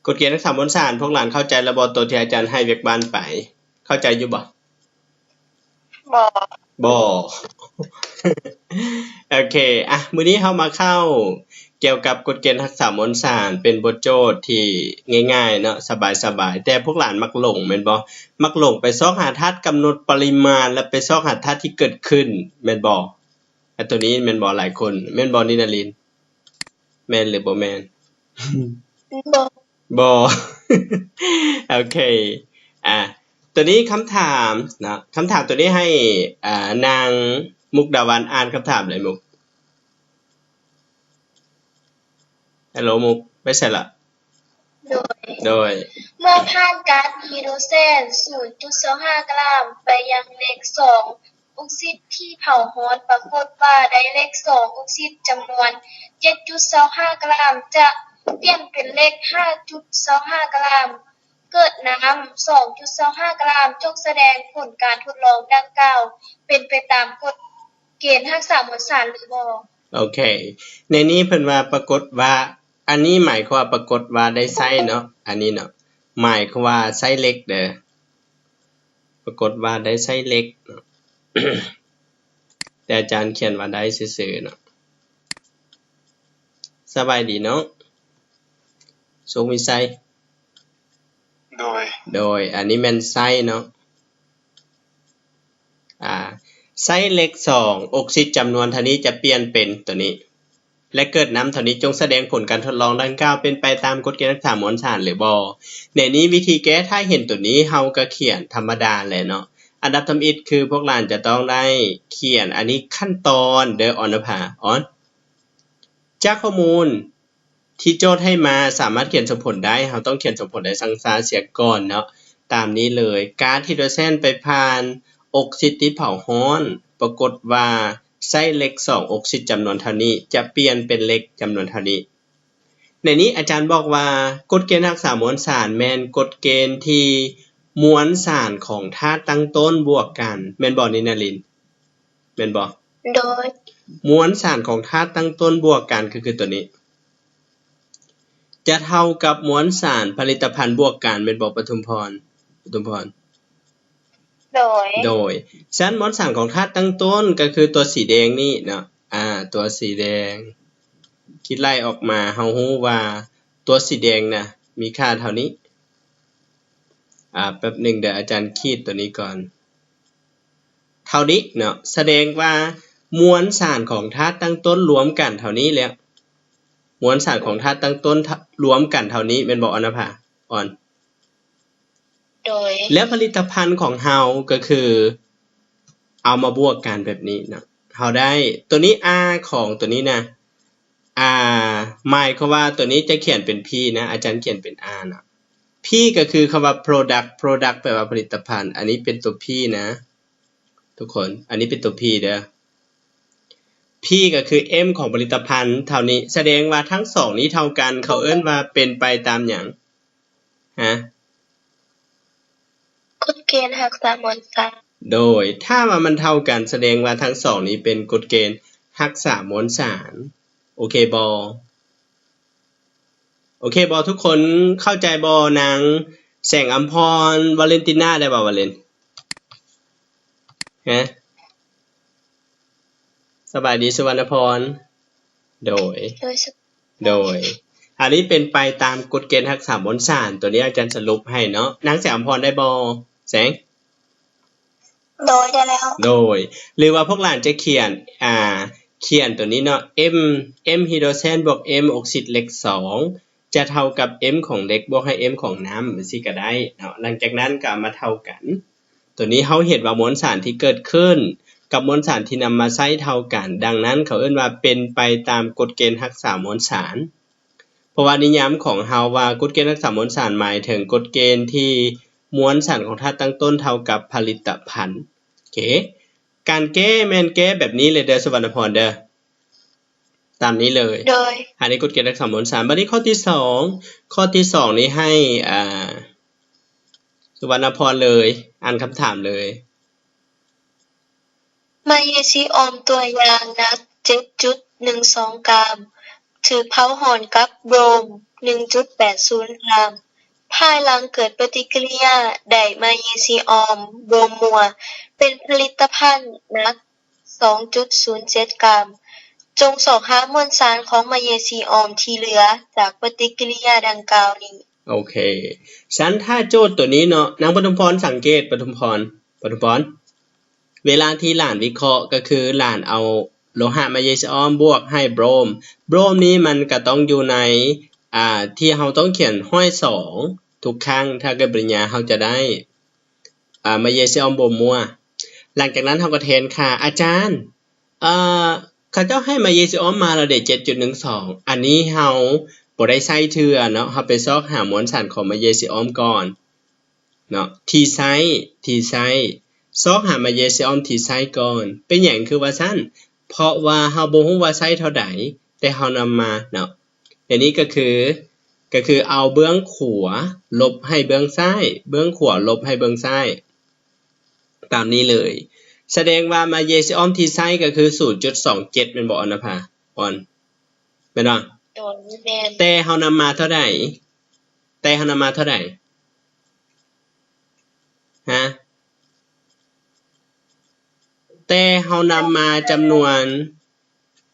ກົດເກນຮັກສາມວນສານ ພວກຫຼານເຂົ້າໃຈແລ້ວບໍ່? ໂຕທີ່ອາຈານໃຫ້ວຽກບ້ານໄປ ເຂົ້າໃຈຢູ່ບໍ່? ບໍ່ ບໍ່ ໂອເຄ ອ່ະ ມື້ນີ້ເຮົາມາເຂົ້າກ່ຽວກັບກົດເກນຮັກສາມວນສານ ເປັນບົດໂຈດທີ່ງ່າຍໆເນາະ ສະບາຍໆ ແຕ່ພວກຫຼານມັກຫຼົງແມ່ນບໍ່? ມັກຫຼົງໄປຊອກຫາທາດກຳນົດປະລິມານ ແລະ ໄປຊອກຫາທາດທີ່ເກີດຂຶ້ນແມ່ນບໍ່? ອັນໂຕນີ້ແມ່ນບໍ່? ຫຼາຍຄົນແມ່ນບໍ່? ນິນາລິນ ແມ່ນຫຼືບໍ່ແມ່ນ? ບໍ່ ບໍ່ ໂອເຄ ອ່າ ໂຕນີ້ຄຳຖາມເນາະ ຄຳຖາມໂຕນີ້ໃຫ້ ອ່າ ນາງມຸກດາວັນອ່ານຄຳຖາມເລີຍ ມຸກ ຮັລໂຫຼ ມຸກ ໄປໃສລະ? ໂດຍ ໂດຍ ເມື່ອຜ່ານກາດຮີໂດຣເຊນ ສູນຈຸດສອງຫ້າກຣາມ ໄປຍັງເຫຼັກສອງ ອົກຊິດທີ່ເຜົາຮ້ອນ ປາກົດວ່າໄດ້ເຫຼັກສອງອົກຊິດຈຳນວນເຈັດຈຸດສອງຫ້າກຣາມ ຈະປ່ຽນເປັນເຫຼັກຫ້າຈຸດສອງຫ້າກຣາມ ເກີດນ້ຳສອງຈຸດສອງຫ້າກຣາມ ຈົ່ງສະແດງຜົນການທົດລອງດັ່ງກ່າວ ເປັນໄປຕາມກົດເກນຮັກສາມວນສານຫຼືບໍ່? ໂອເຄ ໃນນີ້ເພິ່ນວ່າປາກົດວ່າ ອັນນີ້ໝາຍຄວາມວ່າປາກົດວ່າໄດ້ໃຊ້ເນາະ ອັນນີ້ເນາະ ໝາຍຄວາມວ່າໃຊ້ເຫຼັກເດີ ປາກົດວ່າໄດ້ໃຊ້ເຫຼັກເນາະ ແຕ່ອາຈານຂຽນວ່າໄດ້ຊື່ໆເນາະ. ສະບາຍດີເນາະ ສຸກມີໄຊ. ໂດຍ ໂດຍ ອັນນີ້ແມ່ນໃຊ້ເນາະ ອ່າ ໃຊ້ເຫຼັກສອງ ອົກຊິດຈຳນວນເທົ່ານີ້ຈະປ່ຽນເປັນໂຕນີ້ ແລະ ເກີດນ້ຳເທົ່ານີ້ ຈົ່ງສະແດງຜົນການທົດລອງດັ່ງກ່າວເປັນໄປຕາມກົດເກນຮັກສາມວນສານຫຼືບໍ່? ໃນນີ້ວິທີແກ້ ຖ້າເຫັນໂຕນີ້ເຮົາກະຂຽນທຳມະດາແຫຼະເນາະ. ອັນດັບທຳອິດຄືພວກຫຼານຈະຕ້ອງໄດ້ຂຽນ ອັນນີ້ຂັ້ນຕອນເດີ ອອນນະພາ ອອນ ຈາກຂໍ້ມູນທີ່ໂຈດໃຫ້ມາ ສາມາດຂຽນສົມຜົນໄດ້ ເຮົາຕ້ອງຂຽນສົມຜົນໄດ້ຊັງຊາເສຍກ່ອນເນາະ. ຕາມນີ້ເລີຍ ກາດຮີໂດຣເຊນໄປຜ່ານອົກຊິດທີ່ເຜົາຮ້ອນ ປາກົດວ່າໃຊ້ເຫຼັກສອງອົກຊິດຈຳນວນເທົ່ານີ້ ຈະປ່ຽນເປັນເຫຼັກຈຳນວນເທົ່ານີ້. ໃນນີ້ອາຈານບອກວ່າ ກົດເກນຮັກສາມວນສານແມ່ນກົດເກນທີ່ມວນສານຂອງທາດຕັ້ງຕົ້ນບວກກັນ ແມ່ນບໍ່ ນິນາລິນ? ແມ່ນບໍ່? ໂດຍ ມວນສານຂອງທາດຕັ້ງຕົ້ນບວກກັນ ກໍຄືໂຕນີ້ ຈະເທົ່າກັບມວນສານຜະລິດຕະພັນບວກກັນ ແມ່ນບໍ່ ປະທຸມພອນ? ປະທຸມພອນ ໂດຍ ໂດຍ ສະນັ້ນມວນສານຂອງທາດຕັ້ງຕົ້ນກໍຄືຕົວສີແດງນີ້ເນາະ ອ່າ ຕົວສີແດງ ຄິດໄລ່ອອກມາ ເຮົາຮູ້ວ່າຕົວສີແດງນະ ມີຄ່າເທົ່ານີ້ ອ່າ ແປັບໜຶ່ງເດີ ອາຈານຂີດຕົວນີ້ກ່ອນ ເທົ່ານີ້ເນາະ ສະແດງວ່າມວນສານຂອງທາດຕັ້ງຕົ້ນລວມກັນເທົ່ານີ້ແລ້ວ ມວນສານຂອງທາດຕັ້ງຕົ້ນລວມກັນເທົ່ານີ້ ແມ່ນບໍ່ ອອນນະພາ ອອນ? ໂດຍ ແລ້ວຜະລິດຕະພັນຂອງເຮົາກໍຄືເອົາມາບວກກັນແບບນີ້ເນາະ ເຮົາໄດ້ຕົວນີ້ R ຂອງຕົວນີ້ນະ R ໝາຍຄວາມວ່າຕົວນີ້ຈະຂຽນເປັນ P ນະ ອາຈານຂຽນເປັນ R ເນາະ P ກໍຄືຄຳວ່າ product product ແປວ່າຜະລິດຕະພັນ ອັນນີ້ເປັນຕົວ P ນະ ທຸກຄົນ ອັນນີ້ເປັນຕົວ P ເດີ P ກໍຄື M ຂອງຜະລິດຕະພັນເທົ່ານີ້ ສະແດງວ່າທັງສອງນີ້ເທົ່າກັນ ເຂົາເອີ້ນວ່າເປັນໄປຕາມຫຍັງ? ຮະ? ກົດເກນຮັກສາມວນສານ ໂດຍ ຖ້າວ່າມັນເທົ່າກັນ ສະແດງວ່າທັງສອງນີ້ເປັນກົດເກນຮັກສາມວນສານ ໂອເຄບໍ່? ໂອເຄບໍ່? ທຸກຄົນເຂົ້າໃຈບໍ່? ນາງແສງອຳພອນ ວາເລັນຕິນາ ໄດ້ບໍ່ ວາເລັນ? ຮະ? ສະບາຍດີ ສຸວັນນະພອນ ໂດຍ ໂດຍ ສະ ໂດຍ ອັນນີ້ເປັນໄປຕາມກົດເກນຮັກສາມວນສານ ຕົວນີ້ອາຈານສະຫຼຸບໃຫ້ເນາະ ນາງແສງອຳພອນ ໄດ້ບໍ່ ແສງ? ໂດຍ ໄດ້ແລ້ວ ໂດຍ ຫຼືວ່າພວກຫຼານຈະຂຽນ ອ່າ ຂຽນຕົວນີ້ເນາະ M M ຮີໂດຣເຊນບວກ M ອົກຊິດເຫຼັກສອງ ຈະເທົ່າກັບ M ຂອງເຫຼັກບວກໃຫ້ M ຂອງນ້ຳ ຈັ່ງຊີ້ກໍໄດ້ເນາະ ຫຼັງຈາກນັ້ນກໍເອົາມາເທົ່າກັນ ຕົວນີ້ເຮົາເຫັນວ່າມວນສານທີ່ເກີດຂຶ້ນກັບມວນສານທີ່ນຳມາໃຊ້ເທົ່າກັນ ດັ່ງນັ້ນເຂົາເອີ້ນວ່າເປັນໄປຕາມກົດເກນຮັກສາມວນສານ ເພາະວ່ານິຍາມຂອງເຮົາວ່າກົດເກນຮັກສາມວນສານໝາຍເຖິງກົດເກນທີ່ມວນສານຂອງທາດຕັ້ງຕົ້ນເທົ່າກັບຜະລິດຕະພັນ ໂອເຄ ການແກ້ແມ່ນແກ້ແບບນີ້ເລີຍເດີ ສຸວັນນະພອນເດີ ຕາມນີ້ເລີຍ ໂດຍ ອັນນີ້ກົດເກນຮັກສາມວນສານ ບັດນີ້ຂໍ້ທີສອງ ຂໍ້ທີສອງນີ້ໃຫ້ ອ່າ ສຸວັນນະພອນເລີຍ ອ່ານຄຳຖາມເລີຍ ແມກນີຊີອອມຕົວຢ່າງໜັກເຈັດຈຸດໜຶ່ງສອງກຣາມ ຖືກເຜົາຮ້ອນກັບໂບຣມ ໜຶ່ງຈຸດແປດສູນກຣາມ. ພາຍຫຼັງເກີດປະຕິກິລິຍາໄດ້ມາເຍຊີອອມໂບຣມມົວ ເປັນຜະລິດຕະພັນໜັກ ສອງຈຸດສູນເຈັດກຣາມ. ຈົ່ງຊອກຫາມວນສານຂອງມາເຍຊີອອມທີ່ເຫຼືອຈາກປະຕິກິລິຍາດັ່ງກ່າວນີ້. ໂອເຄ. ຊັ້ນຖ້າໂຈດໂຕນີ້ເນາະ, ນາງປະທຸມພອນສັງເກດ, ປະທຸມພອນ, ປະທຸມພອນ, ເວລາທີ່ຫຼານວິເຄາະ ກໍຄືຫຼານເອົາໂລຫະມາເຍຊີອອມບວກໃຫ້ໂບຣມ. ໂບຣມນີ້ມັນກໍຕ້ອງຢູ່ໃນ, ອ່າ, ທີ່ເຮົາຕ້ອງຂຽນຮ້ອຍສອງທຸກຄັ້ງ, ຖ້າເກີດປະລິນຍາເຮົາຈະໄດ້, ອ່າ, ມາເຍຊີອອມໂບຣມມົວ. ຫຼັງຈາກນັ້ນເຮົາກໍແທນຄ່າ, ອາຈານ, ເອີ, ເຂົາເຈົ້າໃຫ້ມາເຍຊີອອມມາແລ້ວເດ ເຈັດຈຸດໜຶ່ງສອງ, ອັນນີ້ເຮົາບໍ່ໄດ້ໃຊ້ເທື່ອເນາະ, ເຮົາໄປຊອກຫາມວນສານຂອງມາເຍຊີອອມກ່ອນ. ເນາະ ທີ່ໃຊ້ ທີ່ໃຊ້ ຊອກຫາມາເຍຊີອອມທີ່ໃຊ້ກ່ອນ. ເປັນຫຍັງຄືວ່າຊັ້ນ? ເພາະວ່າເຮົາບໍ່ຮູ້ວ່າໃຊ້ເທົ່າໃດ ແຕ່ເຮົານຳມາເນາະ. ອັນນີ້ກໍຄື ກໍຄືເອົາເບື້ອງຂວາລົບໃຫ້ເບື້ອງຊ້າຍ, ເບື້ອງຂວາລົບໃຫ້ເບື້ອງຊ້າຍ ຕາມນີ້ເລີຍ. ສະແດງວ່າມາເຍຊີອອມທີ່ໃຊ້ກໍຄືສູນຈຸດສອງເຈັດ ແມ່ນບໍ່ ອອນນະພາ? ອອນ ແມ່ນບໍ່? ໂດຍ ແມ່ນ. ແຕ່ເຮົານຳມາເທົ່າໃດ? ແຕ່ເຮົານຳມາເທົ່າໃດ? ຮະ? ແຕ່ເຮົານຳມາຈຳນວນ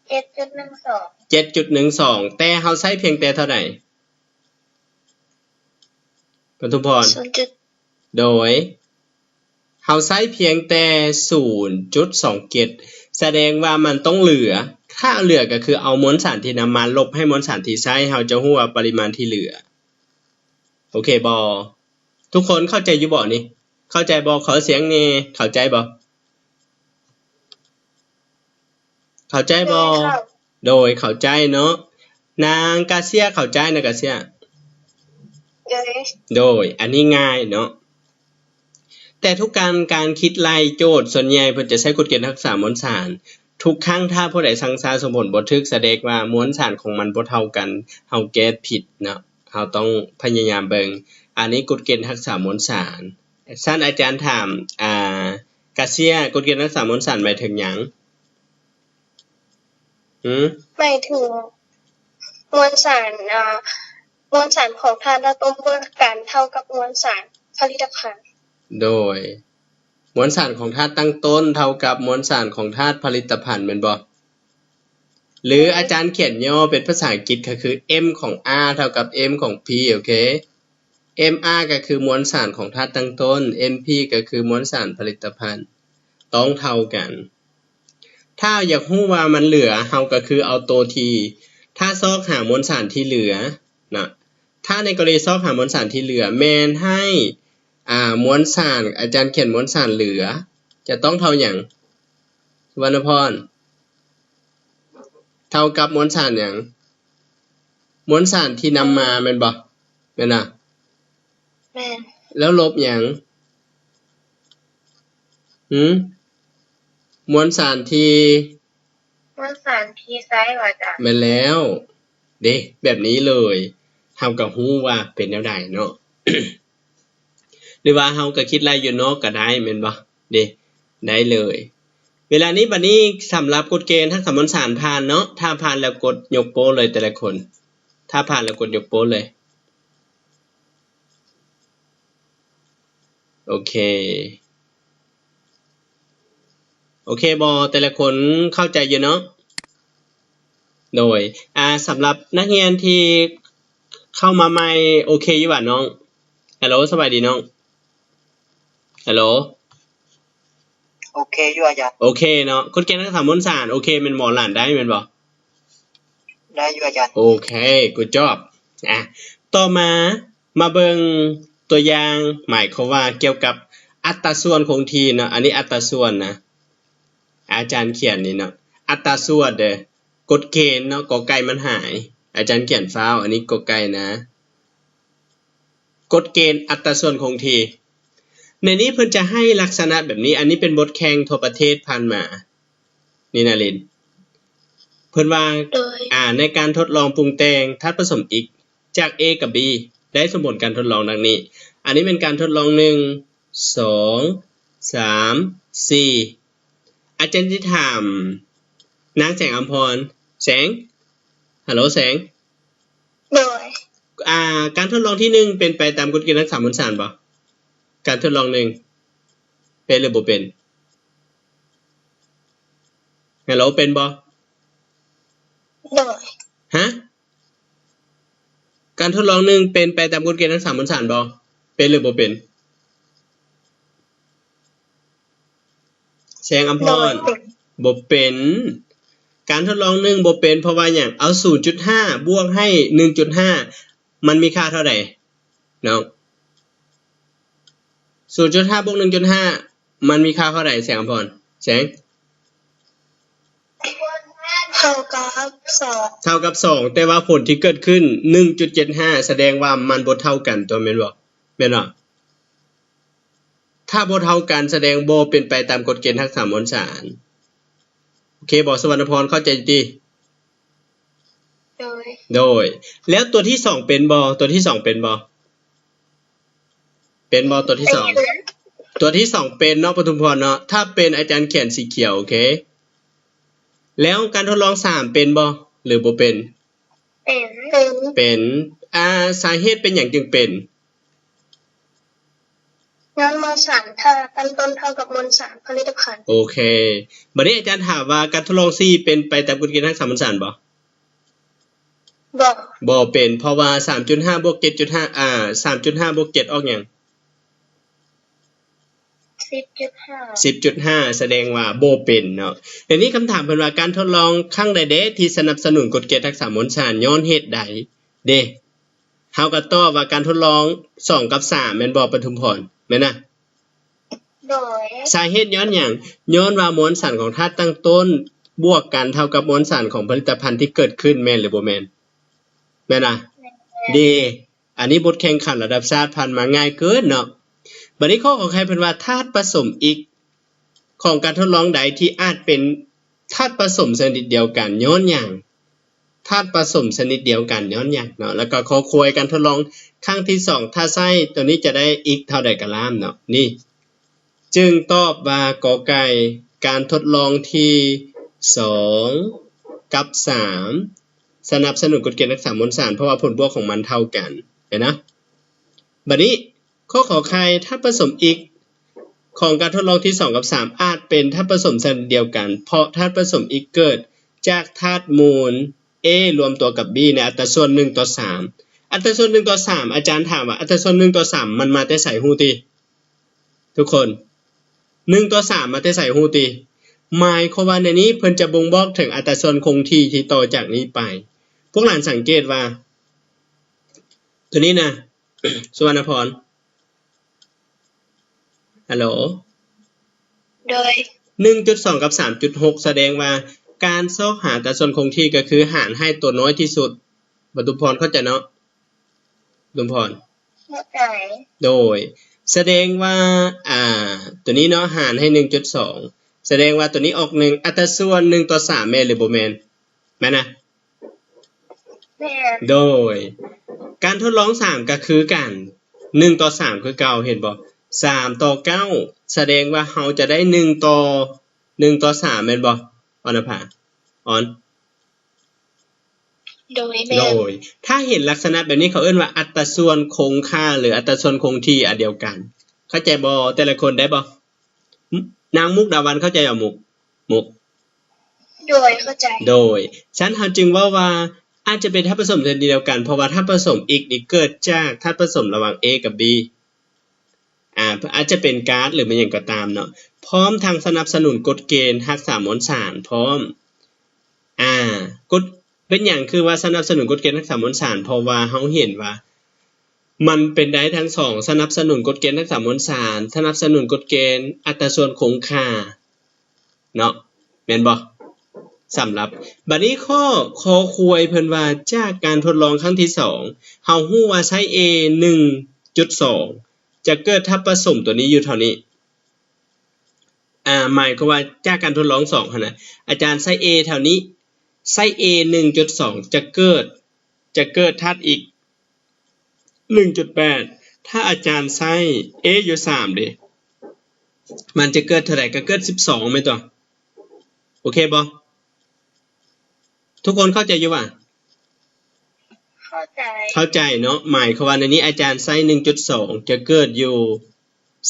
ເຈັດຈຸດໜຶ່ງສອງ ເຈັດຈຸດໜຶ່ງສອງ ແຕ່ເຮົາໃຊ້ພຽງແຕ່ເທົ່າໃດ? ປະທຸມພອນ ສູນຈຸດ ໂດຍ ເຮົາໃຊ້ພຽງແຕ່ສູນຈຸດສອງເຈັດ ສະແດງວ່າມັນຕ້ອງເຫຼືອ. ຖ້າເຫຼືອກໍຄືເອົາມວນສານທີ່ນຳມາລົບໃຫ້ມວນສານທີ່ໃຊ້, ເຮົາຈະຮູ້ວ່າປະລິມານທີ່ເຫຼືອ. ໂອເຄບໍ່? ທຸກຄົນເຂົ້າໃຈຢູ່ບໍ່ນີ້? ເຂົ້າໃຈບໍ່? ຂໍສຽງແດ່. ເຂົ້າໃຈບໍ່? ເຂົ້າໃຈບໍ່? ໂດຍ ເຂົ້າ ໂດຍ ເຂົ້າໃຈເນາະ. ນາງກາເຊຍເຂົ້າໃຈນະ ກາເຊຍ? ໂດຍ ໂດຍ ອັນນີ້ງ່າຍເນາະ. ແຕ່ທຸກການ ການຄິດໄລ່ໂຈດ ສ່ວນໃຫຍ່ເພິ່ນຈະໃຊ້ກົດເກນຮັກສາມວນສານ. ທຸກຄັ້ງຖ້າຜູ້ໃດສັງສາສົມຜົນບໍ່ຖືກ ສະແດງວ່າມວນສານຂອງມັນບໍ່ເທົ່າກັນ, ເຮົາແກ້ຜິດເນາະ. ເຮົາຕ້ອງພະຍາຍາມເບິ່ງ. ອັນນີ້ກົດເກນຮັກສາມວນສານ. ຊັ້ນອາຈານຖາມ ອ່າ ກາເຊຍ, ກົດເກນຮັກສາມວນສານໝາຍເຖິງຫຍັງ? ຫື? ໝາຍເຖິງມວນສານ ອ່າ ມວນສານຂອງທາດລະຕົ້ນເມື່ອກັນເທົ່າກັບມວນສານຜະລິດຕະພັນ. ໂດຍ ມວນສານຂອງທາດຕັ້ງຕົ້ນເທົ່າກັບມວນສານຂອງທາດຜະລິດຕະພັນ ແມ່ນບໍ່? ຫຼືອາຈານຂຽນຫຍໍ້ເປັນພາສາອັງກິດກໍຄື M ຂອງ R ເທົ່າກັບ M ຂອງ P ໂອເຄ. M R ກໍຄືມວນສານຂອງທາດຕັ້ງຕົ້ນ, M P ກໍຄືມວນສານຜະລິດຕະພັນ ຕ້ອງເທົ່າກັນ. ຖ້າຢາກຮູ້ວ່າມັນເຫຼືອ, ເຮົາກໍຄືເອົາໂຕທີ່ ຖ້າຊອກຫາມວນສານທີ່ເຫຼືອນະ, ຖ້າໃນກໍລະນີຊອກຫາມວນສານທີ່ເຫຼືອ ແມ່ນໃຫ້ ອ່າ ມວນສານ, ອາຈານຂຽນມວນສານເຫຼືອ ຈະຕ້ອງເທົ່າຫຍັງ? ສຸວັນນະພອນ ເທົ່າກັບມວນສານຫຍັງ? ມວນສານທີ່ນຳມາແມ່ນບໍ່? ແມ່ນນະ? ແມ່ນ. ແລ້ວລົບຫຍັງ? ຫື? ມວນສານທີ່ ມວນສານທີ່ໃຊ້ວ່າອາຈານ? ແມ່ນແລ້ວເດ້. ແບບນີ້ເລີຍ ເຮົາກໍຮູ້ວ່າເປັນແນວໃດເນາະ. ຫຼືວ່າເຮົາກໍຄິດໄລ່ຢູ່ນອກກໍໄດ້ແມ່ນບໍ່? ເດ້ ໄດ້ເລີຍ. ເວລານີ້ ບັດນີ້ສຳລັບກົດເກນຮັກສາມວນສານຜ່ານເນາະ. ຖ້າຜ່ານແລ້ວກົດຍົກໂປ້ເລີຍແຕ່ລະຄົນ. ຖ້າຜ່ານແລ້ວກົດຍົກໂປ້ເລີຍ. ໂອເຄ. ໂອເຄບໍ່? ແຕ່ລະຄົນເຂົ້າໃຈຢູ່ເນາະ? ໂດຍ ອ່າ ສຳລັບນັກຮຽນທີ່ເຂົ້າມາໃໝ່ ໂອເຄຢູ່ຫວານ້ອງ? ຮັລໂຫຼ ສະບາຍດີນ້ອງ. ຮັລໂຫຼ ໂອເຄຢູ່ອາຈານ. ໂອເຄເນາະ. ກົດເກນທັກສາມມູນສານ ໂອເຄແມ່ນບໍ່? ຫຼານໄດ້ແມ່ນບໍ່? ໄດ້ຢູ່ອາຈານ. ໂອເຄ good job. ອ່າ ຕໍ່ມາ ມາເບິ່ງຕົວຢ່າງ ໝາຍຄວາມວ່າກ່ຽວກັບອັດຕາສ່ວນຄົງທີ່ເນາະ. ອັນນີ້ອັດຕາສ່ວນນະ ອາຈານຂຽນນີ້ເນາະ ອັດຕາສ່ວນເດີ. ກົດເກນເນາະ ກໍໄກ່ມັນຫາຍ ອາຈານຂຽນຟ້າວ. ອັນນີ້ກໍໄກ່ນະ ກົດເກນອັດຕາສ່ວນຄົງທີ່. ໃນນີ້ເພິ່ນຈະໃຫ້ລັກສະນະແບບນີ້. ອັນນີ້ເປັນບົດແຂ່ງທົ່ວປະເທດຜ່ານມາ ນີ້ນະລິນ ເພິ່ນວ່າ ໂດຍ ອາ ໃນການທົດລອງປຸງແຕ່ງທາດປະສົມອິກ ຈາກ A ກັບ B ໄດ້ສົມຜົນການທົດລອງດັ່ງນີ້. ອັນນີ້ແມ່ນການທົດລອງໜຶ່ງ ສອງ ສາມ ສີ່. ອາຈານຊິຖາມນາງແສງອຳພອນ. ແສງ? ຮັລໂຫຼ ແສງ? ໂດຍ. ອ່າ ການທົດລອງທີໜຶ່ງເປັນໄປຕາມກົດເກນຮັກສາມວນສານບໍ່? ການທົດລອງໜຶ່ງ ເປັນຫຼືບໍ່ເປັນ? ຮັລໂຫຼ ເປັນບໍ່? ໂດຍ. ຮະ? ການທົດລອງໜຶ່ງເປັນໄປຕາມກົດເກນຮັກສາມວນສານບໍ່? ເປັນຫຼືບໍ່ເປັນ? ແສງອຳພອນ? ໂດຍ. ບໍ່ເປັນ. ການທົດລອງໜຶ່ງບໍ່ເປັນ ເພາະວ່າຫຍັງ? ເອົາສູນຈຸດຫ້າບວກໃຫ້ໜຶ່ງຈຸດຫ້າ ມັນມີຄ່າເທົ່າໃດ? ເນາະ ສູນຈຸດຫ້າບວກໜຶ່ງຈຸດຫ້າ ມັນມີຄ່າເທົ່າໃດ ແສງອຳພອນ? ແສງ? ເທົ່າກັບສອງ. ເທົ່າກັບສອງ ແຕ່ວ່າຜົນທີ່ເກີດຂຶ້ນໜຶ່ງຈຸດເຈັດຫ້າ ສະແດງວ່າມັນບໍ່ເທົ່າກັນຕົວະ ແມ່ນບໍ່? ແມ່ນບໍ່? ຖ້າບໍ່ເທົ່າກັນ ສະແດງບໍ່ເປັນໄປຕາມກົດເກນຮັກສາມວນສານ. ໂອເຄບໍ່ ສຸວັນນະພອນ ເຂົ້າໃຈຕິ? ໂດຍ. ໂດຍ. ແລ້ວຕົວທີສອງເປັນບໍ່? ຕົວທີສອງເປັນບໍ່? ເປັນບໍ່ຕົວທີສອງ? ເປັນ. ຕົວທີສອງເປັນເນາະ ປະທຸມພອນເນາະ. ຖ້າເປັນ ອາຈານຂຽນສີຂຽວ ໂອເຄ. ແລ້ວການທົດລອງສາມເປັນບໍ່ ຫຼືບໍ່ເປັນ? ເປັນ. ເປັນ. ເປັນ. ອ່າ ສາເຫດເປັນຫຍັງຈຶ່ງເປັນ? ຍ້ອນມວນສານຖ້າຕັ້ງຕົ້ນເທົ່າກັບມວນສານຜະລິດຕະພັນ. ໂອເຄ. ບັດນີ້ອາຈານຖາມວ່າ ການທົດລອງສີ່ເປັນໄປຕາມກົດເກນຮັກສາມວນສານບໍ່? ບໍ່. ບໍ່ເປັນ ເພາະວ່າສາມຈຸດຫ້າບວກເຈັດຈຸດຫ້າ ອ່າ ສາມຈຸດຫ້າບວກເຈັດອອກຫຍັງ? ສິບຈຸດຫ້າ. ສິບຈຸດຫ້າ ສະແດງວ່າບໍ່ເປັນເນາະ. ດຽວນີ້ຄຳຖາມເພິ່ນວ່າ ການທົດລອງຄັ້ງໃດເດທີ່ສະໜັບສະໜູນກົດເກນຮັກສາມວນສານ ຍ້ອນເຫດໃດເດ? ເຮົາກໍຕອບວ່າການທົດລອງສອງກັບສາມ ແມ່ນບໍ່ປະທຸມພອນ? ແມ່ນນະ? ໂດຍ. ສາເຫດຍ້ອນຫຍັງ? ຍ້ອນວ່າມວນສານຂອງທາດຕັ້ງຕົ້ນບວກກັນເທົ່າກັບມວນສານຂອງຜະລິດຕະພັນທີ່ເກີດຂຶ້ນ ແມ່ນຫຼືບໍ່ແມ່ນ? ແມ່ນນະ? ແມ່ນ. ດີ. ອັນນີ້ບົດແຂ່ງຂັນລະດັບຊາດ ຜ່ານມາງ່າຍເກີນເນາະ. ບັດນີ້ຂໍ້ຂໍໄຂ່ເພິ່ນວ່າ ທາດປະສົມອິກຂອງການທົດລອງໃດທີ່ອາດເປັນທາດປະສົມຊະນິດດຽວກັນ ຍ້ອນຫຍັງ? ທາດປະສົມຊະນິດດຽວກັນ ຍ້ອນຫຍັງເນາະ. ແລ້ວກໍຂໍ້ຄວາຍ ການທົດລອງຄັ້ງທີສອງ ຖ້າໃຊ້ຕົວນີ້ຈະໄດ້ອິກເທົ່າໃດກະລາມເນາະ. ນີ້ ຈຶ່ງຕອບວ່າ ກ ໄກ່ ການທົດລອງທີສອງກັບສາມ ສະໜັບສະໜູນກົດເກນຮັກສາມວນສານ ເພາະວ່າຜົນບວກຂອງມັນເທົ່າກັນ ເຫັນນະ? ບັດນີ້ ຂໍ້ຂໍໄຂ່ ທາດປະສົມອິກຂອງການທົດລອງທີສອງກັບສາມ ອາດເປັນທາດປະສົມຊະນິດດຽວກັນ ເພາະທາດປະສົມອິກເກີດຈາກທາດມູນ A ລວມຕົວກັບ B ໃນອັດຕາສ່ວນໜຶ່ງຕໍ່ສາມ. ອັດຕາສ່ວນໜຶ່ງຕໍ່ສາມ ອາຈານຖາມວ່າ ອັດຕາສ່ວນໜຶ່ງຕໍ່ສາມ ມັນມາແຕ່ໃສ ຮູ້ຕິ? ທຸກຄົນ ໜຶ່ງຕໍ່ສາມ ມາແຕ່ໃສ ຮູ້ຕິ? ໝາຍຄວາມວ່າໃນນີ້ເພິ່ນຈະບົ່ງບອກເຖິງອັດຕາສ່ວນຄົງທີ່ທີ່ຕໍ່ຈາກນີ້ໄປ. ພວກຫຼານສັງເກດວ່າ ຕົວນີ້ນະ ສຸວັນນະພອນ ຮັລໂຫຼ? ໂດຍ. ໜຶ່ງຈຸດສອງກັບສາມຈຸດຫົກ ສະແດງວ່າການຊອກຫາອັດຕາສ່ວນຄົງທີ່ກໍຄືຫານໃຫ້ຕົວນ້ອຍທີ່ສຸດ. ປະທຸມພອນເຂົ້າໃຈເນາະ? ປະທຸມພອນ ເຂົ້າໃຈ. ໂດຍ. ສະແດງວ່າ ອ່າ ຕົວນີ້ເນາະ ຫານໃຫ້ໜຶ່ງຈຸດສອງ ສະແດງວ່າຕົວນີ້ອອກໜຶ່ງ ອັດຕາສ່ວນໜຶ່ງຕໍ່ສາມ ແມ່ນຫຼືບໍ່ແມ່ນ? ແມ່ນນະ? ແມ່ນ. ໂດຍ. ການທົດລອງສາມກໍຄືກັນ ໜຶ່ງຕໍ່ສາມຄືເກົ່າ ເຫັນບໍ່? ສາມຕໍ່ເກົ້າ ສະແດງວ່າເຮົາຈະໄດ້ໜຶ່ງຕໍ່ ໜຶ່ງຕໍ່ສາມ ແມ່ນບໍ່? ອອນນະພາ ອອນ ໂດຍ. ແມ່ນ. ໂດຍ. ຖ້າເຫັນລັກສະນະແບບນີ້ ເຂົາເອີ້ນວ່າອັດຕາສ່ວນຄົງຄ່າ ຫຼື ອັດຕາສ່ວນຄົງທີ່ອັນດຽວກັນ. ເຂົ້າໃຈບໍ່ແຕ່ລະຄົນ? ໄດ້ບໍ່? ນາງມຸກດາວັນເຂົ້າໃຈບໍ່? ມຸກ ມຸກ ໂດຍ ເຂົ້າໃຈ. ໂດຍ. ສະນັ້ນເຮົາຈຶ່ງເວົ້າວ່າ ອາດຈະເປັນທາດປະສົມຊະນິດດຽວກັນ ເພາະວ່າທາດປະສົມອິກນີ້ເກີດຈາກທາດປະສົມລະຫວ່າງ A ກັບ B ອາ ອາດຈະເປັນກາດ ຫຼື ແມ່ນຫຍັງກໍຕາມເນາະ ພ້ອມທັງສະໜັບສະໜູນກົດເກນຮັກສາມວນສານພ້ອມ. ອາ ກົດ ເປັນຫຍັງຄືວ່າສະໜັບສະໜູນກົດເກນຮັກສາມວນສານ? ເພາະວ່າເຮົາເຫັນວ່າມັນເປັນໄດ້ທັງສອງ ສະໜັບສະໜູນກົດເກນຮັກສາມວນສານ ສະໜັບສະໜູນກົດເກນອັດຕາສ່ວນຄົງຄ່າ ເນາະ ແມ່ນບໍ່? ສຳລັບ ບັດນີ້ຂໍ້ ຂໍ້ຄວາຍເພິ່ນວ່າ ຈາກການທົດລອງຄັ້ງທີສອງ ເຮົາຮູ້ວ່າໄຊ A ໜຶ່ງຈຸດສອງ ຈະເກີດທາດປະສົມຕົວນີ້ຢູ່ເທົ່ານີ້ ອາ ໝາຍຄວາມວ່າຈາກການທົດລອງສອງຫັ້ນນະ ອາຈານໃຊ້ A ເທົ່ານີ້ ໃຊ້ A ໜຶ່ງຈຸດສອງ ຈະເກີດ ຈະເກີດທາດອິກ ໜຶ່ງຈຸດແປດ ຖ້າອາຈານໃຊ້ A ຢູ່ສາມເດ ມັນຈະເກີດເທົ່າໃດ? ກໍເກີດສິບສອງແມ່ນຕົວະ ໂອເຄບໍ່? ທຸກຄົນເຂົ້າໃຈຢູ່ຫວາ? ເຂົ້າໃຈ ເຂົ້າໃຈເນາະ. ໝາຍຄວາມວ່າໃນນີ້ອາຈານໃຊ້ໜຶ່ງຈຸດສອງ ຈະເກີດຢູ່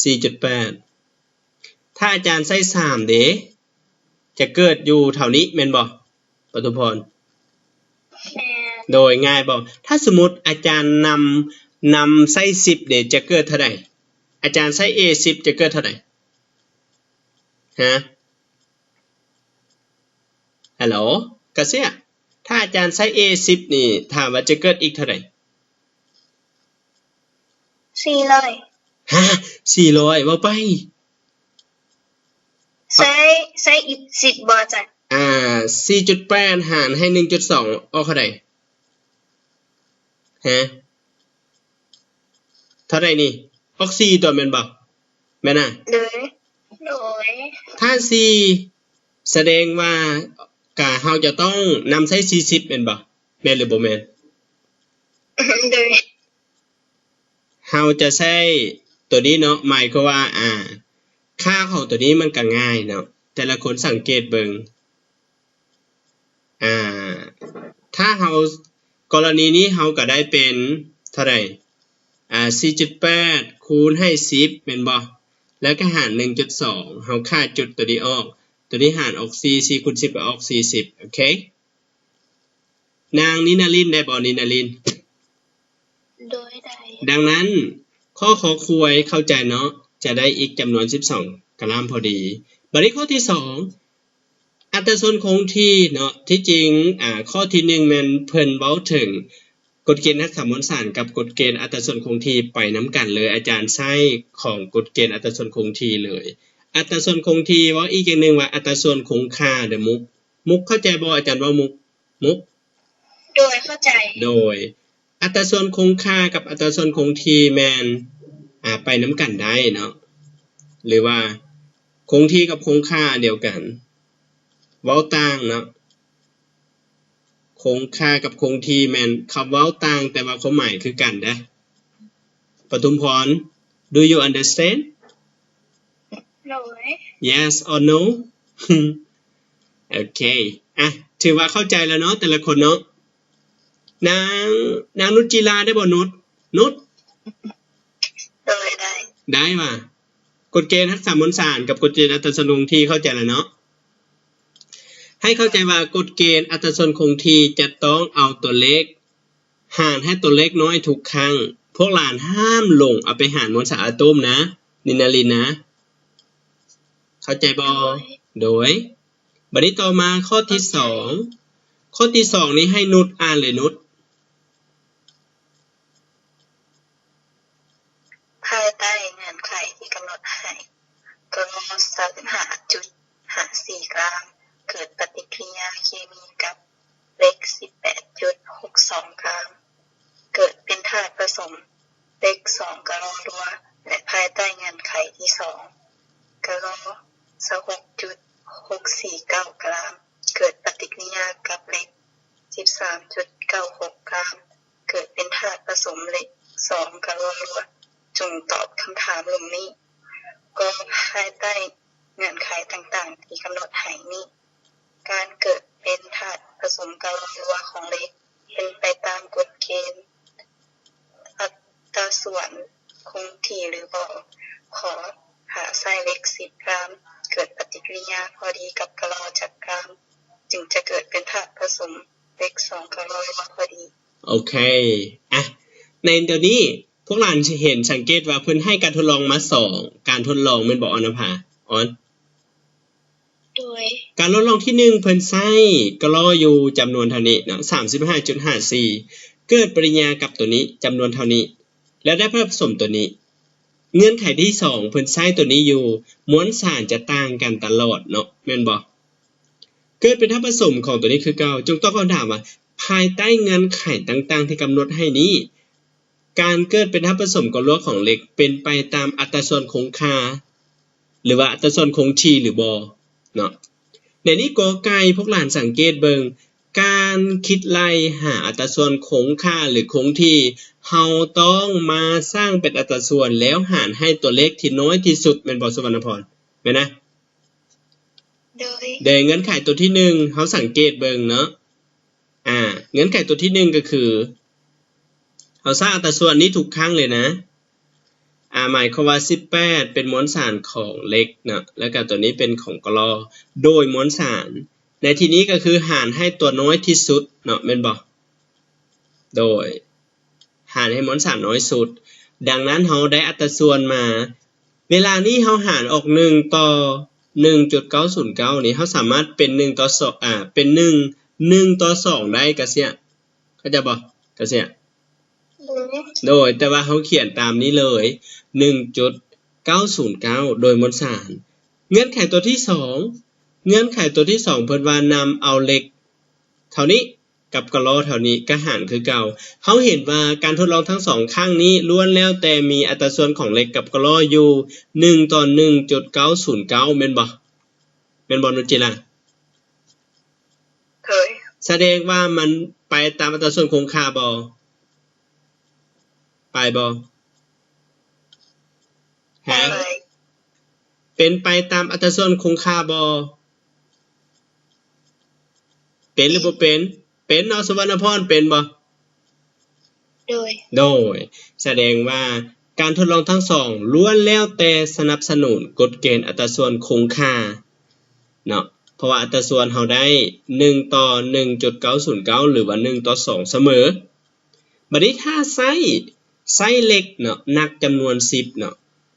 ສີ່ຈຸດແປດ. ຖ້າອາຈານໃຊ້ສາມເດ ຈະເກີດຢູ່ເທົ່ານີ້ແມ່ນບໍ່ ປະທຸມພອນ? ແມ່ນ. ໂດຍ ງ່າຍບໍ່? ຖ້າສົມມຸດອາຈານນຳ ນຳໃຊ້ສິບເດ ຈະເກີດເທົ່າໃດ? ອາຈານໃຊ້ເອສິບ ຈະເກີດເທົ່າໃດ? ຮະ? ຮັລໂຫຼ ກາເຊຍ ຖ້າອາຈານໃຊ້ເອສິບນີ້ ຖາມວ່າຈະເກີດອີກເທົ່າໃດ? ສີ່ຮ້ອຍ. ຮະ? ສີ່ຮ້ອຍ ເວົ້າໄປ. ໃຊ້ ໃຊ້ອີກສິບບໍ່ອາຈານ? ອ່າ ສີ່ຈຸດແປດຫານໃຫ້ໜຶ່ງຈຸດສອງ ອອກເທົ່າໃດ? ຮະ? ເທົ່າໃດນີ້? ອອກສີ່ຕົວະແມ່ນບໍ່? ແມ່ນນະ? ໂດຍ ໂດຍ. ຖ້າສີ່ ສະແດງວ່າກະເຮົາຈະຕ້ອງນຳໃຊ້ສີ່ສິບແມ່ນບໍ່? ແມ່ນຫຼືບໍ່ແມ່ນ? ໂດຍ. ເຮົາຈະໃຊ້ຕົວນີ້ເນາະ ໝາຍຄວາມວ່າ ອ່າ ຄ່າຂອງຕົວນີ້ມັນກະງ່າຍເນາະ ແຕ່ລະຄົນສັງເກດເບິ່ງ ອ່າ ຖ້າເຮົາ ກໍລະນີນີ້ເຮົາກະໄດ້ເປັນເທົ່າໃດ? ອ່າ ສີ່ຈຸດແປດ ຄູນໃຫ້ສິບແມ່ນບໍ່? ແລ້ວກະຫານໜຶ່ງຈຸດສອງ ເຮົາຂ້າຈຸດຕົວນີ້ອອກ ຕົວນີ້ຫານອອກສີ່ ສີ່ຄູນສິບກະອອກສີ່ສິບ ໂອເຄ. ນາງນິນາລິນ ໄດ້ບໍ່ ນິນາລິນ? ໂດຍ ໄດ້. ດັ່ງນັ້ນ ຂໍ້ ຄ ຄວາຍ ເຂົ້າໃຈເນາະ ຈະໄດ້ອີກຈຳນວນສິບສອງກຣາມພໍດີ. ບາດນີ້ຂໍ້ທີສອງ ອັດຕາສ່ວນຄົງທີ່ເນາະ ທີ່ຈິງ ອາ ຂໍ້ທີໜຶ່ງແມ່ນເພິ່ນເວົ້າເຖິງກົດເກນຮັກສາມວນສານກັບກົດເກນອັດຕາສ່ວນຄົງທີ່ໄປນຳກັນເລີຍ. ອາຈານໃຊ້ຂອງກົດເກນອັດຕາສ່ວນຄົງທີ່ເລີຍ. ອັດຕາສ່ວນຄົງທີ່ ເວົ້າອີກຢ່າງໜຶ່ງວ່າອັດຕາສ່ວນຄົງຄ່າເດີ ມຸກ ມຸກເຂົ້າໃຈບໍ່? ອາຈານເວົ້າມຸກ ມຸກ ໂດຍ ເຂົ້າໃຈ. ໂດຍ. ອັດຕາສ່ວນຄົງຄ່າກັບອັດຕາສ່ວນຄົງທີ່ແມ່ນ ອາ ໄປນຳກັນໄດ້ເນາະ ຫຼືວ່າຄົງທີ່ກັບຄົງຄ່າອັນດຽວກັນ. ເວົ້າຕ່າງເນາະ ຄົງຄ່າກັບຄົງທີ່ແມ່ນຄຳເວົ້າຕ່າງ ແຕ່ວ່າຄວາມໝາຍຄືກັນເດ້. ປະທຸມພອນ Do you understand? ໂດຍ. Yes or no? ໂອເຄ ອ່ະ ຖືວ່າເຂົ້າໃຈແລ້ວເນາະ ແຕ່ລະຄົນເນາະ. ນາງ ນາງນຸດຈີລາ ໄດ້ບໍ່ ນຸດ? ນຸດ? ໂດຍ ໄດ້. ໄດ້ຫວາ? ກົດເກນຮັກສາມວນສານກັບກົດເກນອັດຕາສ່ວນຄົງທີ່ ເຂົ້າໃຈແລ້ວເນາະ. ໃຫ້ເຂົ້າໃຈວ່າກົດເກນອັດຕາສ່ວນຄົງທີ່ຈະຕ້ອງເອົາຕົວເລກ ຫານໃຫ້ຕົວເລກນ້ອຍທຸກຄັ້ງ. ພວກຫຼານຫ້າມຫຼົງເອົາໄປຫານມວນສານອາໂຕມນະ ນິນາລິນນະ. ເຂົ້າໃຈບໍ່? ໂດຍ. ບາດນີ້ຕໍ່ມາຂໍ້ທີສອງ. ຂໍ້ທີສອງນີ້ໃຫ້ນຸດອ່ານເລີຍ ນຸດ. ພາຍໃຕ້ເງື່ອນໄຂທີ່ກຳນົດໃຫ້ ກຣ ຊາວຫ້າຈຸດຫ້າສີ່ກຣາມ ເກີດປະຕິກິລິຍາເຄມີກັບເຫຼັກສິບແປດຈຸດຫົກສອງກຣາມ ເກີດເປັນທາດປະສົມເຫຼັກສອງກຣ ລົວ ແລະ ພາຍໃຕ້ເງື່ອນໄຂທີສອງ ກຣ ຊາວຫົກຈຸດຫົກສີ່ເກົ້າກຣາມ ເກີດປະຕິກິລິຍາກັບເຫຼັກສິບສາມຈຸດເກົ້າຫົກກຣາມ ເກີດເປັນທາດປະສົມເຫຼັກສອງກຣ ລົວ. ຈົ່ງຕອບຄຳຖາມລຸ່ມນີ້. ກໍພາຍໃຕ້ເງື່ອນໄຂຕ່າງໆທີ່ກຳນົດໃຫ້ນີ້ ການເກີດເປັນທາດປະສົມກຣ ລົວຂອງເຫຼັກ ເປັນໄປຕາມກົດເກນອັດຕາສ່ວນຄົງທີ່ຫຼືບໍ່? ຂໍ ຖ້າໃຊ້ເຫຼັກສິບກຣາມ ເກີດປະຕິກິລິຍາພໍດີກັບກຣ ຈັກກຣາມ ຈຶ່ງຈະເກີດເປັນທາດປະສົມເຫຼັກສອງກຣ ລົວພໍດີ. ໂອເຄ ອ່ະ ໃນຕົວນີ້ພວກຫຼານຊິເຫັນ ສັງເກດວ່າເພິ່ນໃຫ້ການທົດລອງມາສອງການທົດລອງແມ່ນບໍ່ ອອນນະພາ? ອອນ ໂດຍ ການທົດລອງທີໜຶ່ງ ເພິ່ນໃຊ້ກຣຢູ່ຈຳນວນເທົ່ານີ້ເນາະ ສາມສິບຫ້າຈຸດຫ້າສີ່ ເກີດປະຕິກິລິຍາກັບຕົວນີ້ຈຳນວນເທົ່ານີ້ ແລະ ໄດ້ປະສົມຕົວນີ້. ເງື່ອນໄຂທີສອງ ເພິ່ນໃຊ້ຕົວນີ້ຢູ່ ມວນສານຈະຕ່າງກັນຕະຫຼອດເນາະ ແມ່ນບໍ່? ເກີດເປັນທາດປະສົມຂອງຕົວນີ້ຄືເກົ່າ. ຈົ່ງຕອບຄຳຖາມວ່າ ພາຍໃຕ້ເງື່ອນໄຂຕ່າງໆທີ່ກຳນົດໃຫ້ນີ້ ການເກີດເປັນທາດປະສົມກຣ ລົວຂອງເຫຼັກ ເປັນໄປຕາມອັດຕາສ່ວນຄົງຄ່າ ຫຼືວ່າອັດຕາສ່ວນຄົງທີ່ຫຼືບໍ່ເນາະ? ໃນນີ້ ກ ໄກ່ ພວກຫຼານສັງເກດເບິ່ງ ການຄິດໄລ່ຫາອັດຕາສ່ວນຄົງຄ່າ ຫຼື ຄົງທີ່ ເຮົາຕ້ອງມາສ້າງເປັນອັດຕາສ່ວນ ແລ້ວຫານໃຫ້ຕົວເລກທີ່ນ້ອຍທີ່ສຸດ ແມ່ນບໍ່ ສຸວັນນະພອນ? ແມ່ນນະ? ໂດຍ ໂດຍເງື່ອນໄຂຕົວທີໜຶ່ງ ເຮົາສັງເກດເບິ່ງເນາະ ອ່າ ເງື່ອນໄຂຕົວທີໜຶ່ງກໍຄື ເຮົາສ້າງອັດຕາສ່ວນນີ້ທຸກຄັ້ງເລີຍນະ. ອາ ໝາຍຄວາມວ່າສິບແປດເປັນມວນສານຂອງເຫຼັກເນາະ ແລ້ວກະຕົວນີ້ເປັນຂອງກະລໍໂດຍມວນສານ ໃນທີ່ນີ້ກໍຄືຫານໃຫ້ຕົວນ້ອຍທີ່ສຸດເນາະ ແມ່ນບໍ່? ໂດຍ ຫານໃຫ້ມວນສານນ້ອຍສຸດ. ດັ່ງນັ້ນເຮົາໄດ້ອັດຕາສ່ວນມາ. ເວລານີ້ເຮົາຫານອອກໜຶ່ງຕໍ່ໜຶ່ງຈຸດເກົ້າສູນເກົ້ານີ້ ເຮົາສາມາດເປັນໜຶ່ງຕໍ່ສອງ ອາ ເປັນໜຶ່ງ ໜຶ່ງຕໍ່ສອງໄດ້ ກະເຊຍ ເຂົ້າໃຈບໍ່ ກະເຊຍ? ໂດຍ ແຕ່ວ່າເຮົາຂຽນຕາມນີ້ເລີຍ ໜຶ່ງຈຸດເກົ້າສູນເກົ້າ ໂດຍມວນສານ. ເງື່ອນໄຂຕົວທີສອງ ເງື່ອນໄຂຕົວທີສອງ ເພິ່ນວ່ານຳເອົາເຫຼັກເທົ່ານີ້ ກັບກະລໍເທົ່ານີ້ກະຫານຄືເກົ່າ. ເຮົາເຫັນວ່າການທົດລອງທັງສອງຄັ້ງນີ້ລ້ວນແລ້ວແຕ່ມີອັດຕາສ່ວນຂອງເຫຼັກກັບກະລໍຢູ່ໜຶ່ງຕໍ່ໜຶ່ງຈຸດເກົ້າສູນເກົ້າ ແມ່ນບໍ່? ແມ່ນບໍ່ ນຸດຈິລາ? ໂດຍ ສະແດງວ່າມັນໄປຕາມອັດຕາສ່ວນຄົງຄ່າບໍ່? ໄປບໍ່? ຮະ? ໄປ ເປັນໄປຕາມອັດຕາສ່ວນຄົງຄ່າບໍ່? ເປັນຫຼືບໍ່ເປັນ? ເປັນເນາະ ສຸວັນນະພອນ ເປັນບໍ່? ໂດຍ ໂດຍ ສະແດງວ່າການທົດລອງທັງສອງລ້ວນແລ້ວແຕ່ສະໜັບສະໜູນກົດເກນອັດຕາສ່ວນຄົງຄ່າເນາະ ເພາະວ່າອັດຕາສ່ວນເຮົາໄດ້ໜຶ່ງຕໍ່ໜຶ່ງຈຸດເກົ້າສູນເກົ້າ ຫຼືວ່າໜຶ່ງຕໍ່ສອງສະເໝີ. ບາດນີ້ຖ້າໃຊ້ ໃຊ້ເຫຼັກເນາະ ໜັກຈຳນວນສິບເນາະ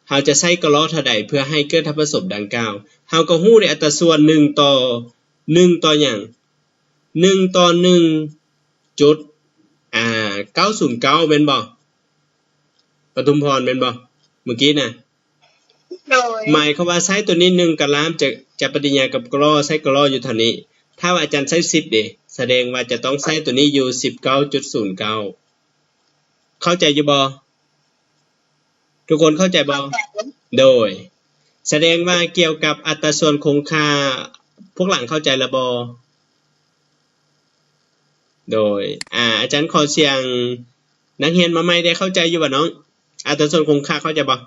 ເຮົາຈະໃຊ້ກະລໍເທົ່າໃດເພື່ອໃຫ້ເກີດທັບປະສົມດັ່ງກ່າວ? ເຮົາກໍຮູ້ໃນອັດຕາສ່ວນໜຶ່ງຕໍ່ ໜຶ່ງຕໍ່ຫຍັງ? ໜຶ່ງຕໍ່ໜຶ່ງຈຸດ ອ່າ ເກົ້າສູນເກົ້າ ແມ່ນບໍ່ ປະທຸມພອນ ແມ່ນບໍ່ ມື້ກີ້ນະ? ໂດຍ ໝາຍຄວາມວ່າໃຊ້ຕົວນີ້ໜຶ່ງກະລາມ ຈະ ຈະປະຕິຍາກັບກະລໍ ໃຊ້ກະລໍຢູ່ເທົ່ານີ້. ຖ້າວ່າອາຈານໃຊ້ສິບເດ ສະແດງວ່າຈະຕ້ອງໃຊ້ຕົວນີ້ຢູ່ສິບເກົ້າຈຸດສູນເກົ້າ ເຂົ້າໃຈຢູ່ບໍ່? ທຸກຄົນເຂົ້າໃຈບໍ່? ໂດຍ ສະແດງວ່າກ່ຽວກັບອັດຕາສ່ວນຄົງຄ່າ ພວກຫຼານເຂົ້າໃຈລະບໍ່? ໂດຍ ອາ ອາຈານຂໍສຽງນັກຮຽນມາໃໝ່ໄດ້ ເຂົ້າໃຈຢູ່ບໍ່ນ້ອງ? ອັດຕາສ່ວນຄົງຄ່າເຂົ້າໃຈບໍ່?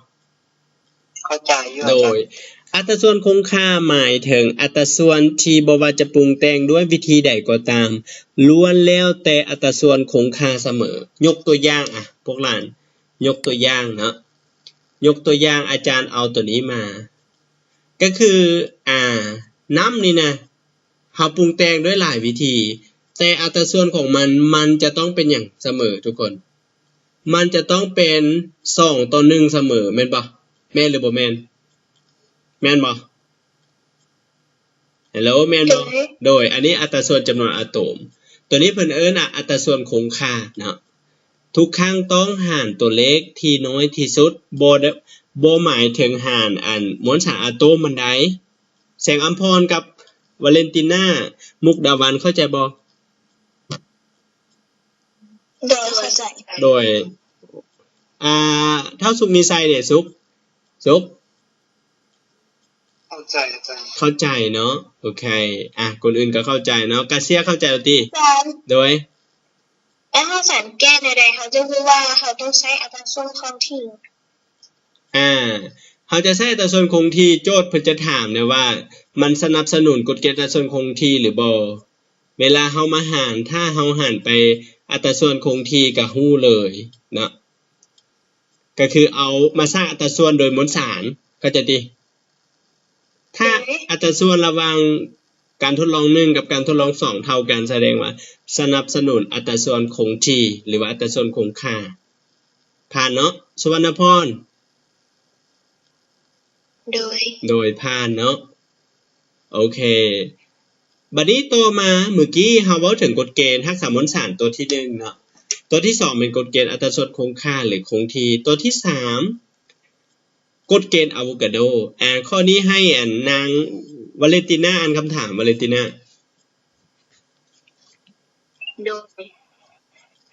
ເຂົ້າໃຈຢູ່ ໂດຍ ອາຈານ. ອັດຕາສ່ວນຄົງຄ່າໝາຍເຖິງອັດຕາສ່ວນທີ່ບໍ່ວ່າຈະປຸງແຕ່ງດ້ວຍວິທີໃດກໍຕາມ ລ້ວນແລ້ວແຕ່ອັດຕາສ່ວນຄົງຄ່າສະເໝີ. ຍົກຕົວຢ່າງ ອະ ພວກຫຼານ ຍົກຕົວຢ່າງເນາະ ຍົກຕົວຢ່າງ ອາຈານເອົາຕົວນີ້ມາ ກໍຄື ອາ ນ້ຳນີ້ນະ ເຮົາປຸງແຕ່ງດ້ວຍຫຼາຍວິທີ ແຕ່ອັດຕາສ່ວນຂອງມັນ ມັນຈະຕ້ອງເປັນຫຍັງສະເໝີທຸກຄົນ? ມັນຈະຕ້ອງເປັນສອງຕໍ່ໜຶ່ງສະເໝີ ແມ່ນບໍ່? ແມ່ນຫຼືບໍ່ແມ່ນ? ແມ່ນບໍ່? ຮາໂລ ແມ່ນບໍ່? ໂດຍ ໂດຍ ອັນນີ້ອັດຕາສ່ວນຈຳນວນອາໂຕມ ຕົວນີ້ເພິ່ນເອີ້ນວ່າອັດຕາສ່ວນຄົງຄ່າເນາະ. ທຸກຄັ້ງຕ້ອງຫານຕົວເລກທີ່ນ້ອຍທີ່ສຸດ ບໍ່ໄດ້ ບໍ່ໝາຍເຖິງຫານອັນມວນສານອາໂຕມມັນໃດ. ແສງອຳພອນກັບວາເລັນຕິນາ ມຸກດາວັນ ເຂົ້າໃຈບໍ່? ໂດຍ ເຂົ້າໃຈ. ໂດຍ ອ່າ ທ້າວສຸກມີໄຊເດ ສຸກ ສຸກ ເຂົ້າໃຈອາຈານ. ເຂົ້າໃຈເນາະ ໂອເຄ ອ່ະ ຄົນອື່ນກໍເຂົ້າໃຈເນາະ ກາເຊຍເຂົ້າໃຈແລ້ວຕິ? ໂດຍ ແລ້ວເຮົາສັງເກດແນວໃດ ເຮົາຈະຮູ້ວ່າເຮົາຕ້ອງໃຊ້ອັດຕາສ່ວນຄົງທີ່? ອາ ເຮົາຈະໃຊ້ອັດຕາສ່ວນຄົງທີ່ ໂຈດເພິ່ນຈະຖາມແນວວ່າ ມັນສະໜັບສະໜູນກົດເກນອັດຕາສ່ວນຄົງທີ່ຫຼືບໍ່? ເວລາເຮົາມາຫານ ຖ້າເຮົາຫານໄປອັດຕາສ່ວນຄົງທີ່ກໍຮູ້ເລີຍເນາະ ກໍຄືເອົາມາສ້າງອັດຕາສ່ວນໂດຍມວນສານ ເຂົ້າໃຈຕິ? ຖ້າ ໂດຍ ອັດຕາສ່ວນລະຫວ່າງການທົດລອງໜຶ່ງກັບການທົດລອງສອງເທົ່າກັນ ສະແດງວ່າສະໜັບສະໜູນອັດຕາສ່ວນຄົງທີ່ ຫຼືວ່າອັດຕາສ່ວນຄົງຄ່າ. ຜ່ານເນາະ ສຸວັນນະພອນ? ໂດຍ ໂດຍ ຜ່ານເນາະ. ໂອເຄ ບັດນີ້ຕໍ່ມາ ມື້ກີ້ເຮົາເວົ້າເຖິງກົດເກນຮັກສາມວນສານຕົວທີໜຶ່ງເນາະ ຕົວທີສອງແມ່ນກົດເກນອັດຕາສ່ວນຄົງຄ່າ ຫຼື ຄົງທີ່ ຕົວທີສາມ ກົດເກນອາໂວກາໂດ. ອາ ຂໍ້ນີ້ໃຫ້ອັນນາງວາເລັນຕິນາອ່ານຄຳຖາມ ວາເລັນຕິນາ. ໂດຍ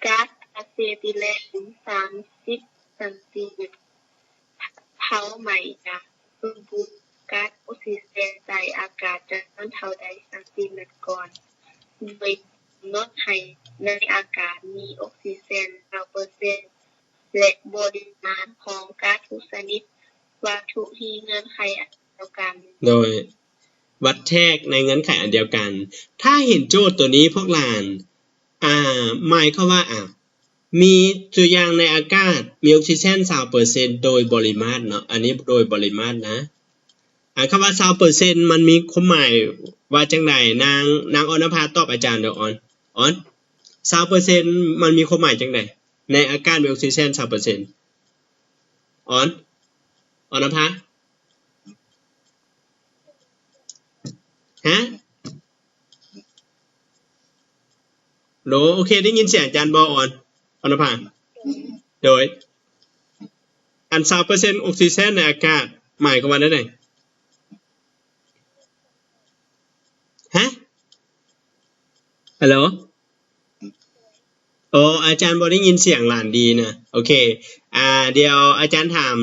ກາດອາເຊຕິເລນສາມສິບຊັງຕີແມັດ ເຜົາໄໝຈາກເບື້ອງບົນ ກາດອົກຊີເຈນໃສ່ອາກາດຈຳນວນເທົ່າໃດຊັງຕີແມັດກ່ອນ ໂດຍກຳນົດໃຫ້ໃນອາກາດມີອົກຊີເຈນເກົ້າເປີເຊັນ ແລະ ບໍລິມານຂອງກາດທຸກຊະນິດ ວັດຖຸທີ່ເງື່ອນໄຂອັນດຽວກັນ. ໂດຍ ວັດແທກໃນເງື່ອນໄຂອັນດຽວກັນ. ຖ້າເຫັນໂຈດຕົວນີ້ພວກຫຼານ ອາ ໝາຍຄວາມວ່າ ອາ ມີຕົວຢ່າງໃນອາກາດມີອົກຊີເຈນຊາວເປີເຊັນໂດຍບໍລິມາດເນາະ, ອັນນີ້ໂດຍບໍລິມາດນະ. ອາ ຄຳວ່າຊາວເປີເຊັນມັນມີຄວາມໝາຍວ່າຈັ່ງໃດ? ນາງ ນາງອອນນະພາຕອບອາຈານເດີ້ ອອນ ອອນ ຊາວເປີເຊັນມັນມີຄວາມໝາຍຈັ່ງໃດ? ໃນອາກາດມີອົກຊີເຈນຊາວເປີເຊັນ ອອນ ອອນນະພາ ຮະ? ໂດ ໂອເຄ ໄດ້ຍິນສຽງອາຈານບໍ່ ອອນ ອອນນະພາ? ໂດຍ ອັນຊາວເປີເຊັນອົກຊີເຈນໃນອາກາດ ໝາຍຄວາມວ່າແນວໃດ? ຮະ? ຮັລໂຫຼ? ໂອ ອາຈານບໍ່ໄດ້ຍິນສຽງຫຼານດີນະ. ໂອເຄ ອາ ດຽວອາຈານຖາມ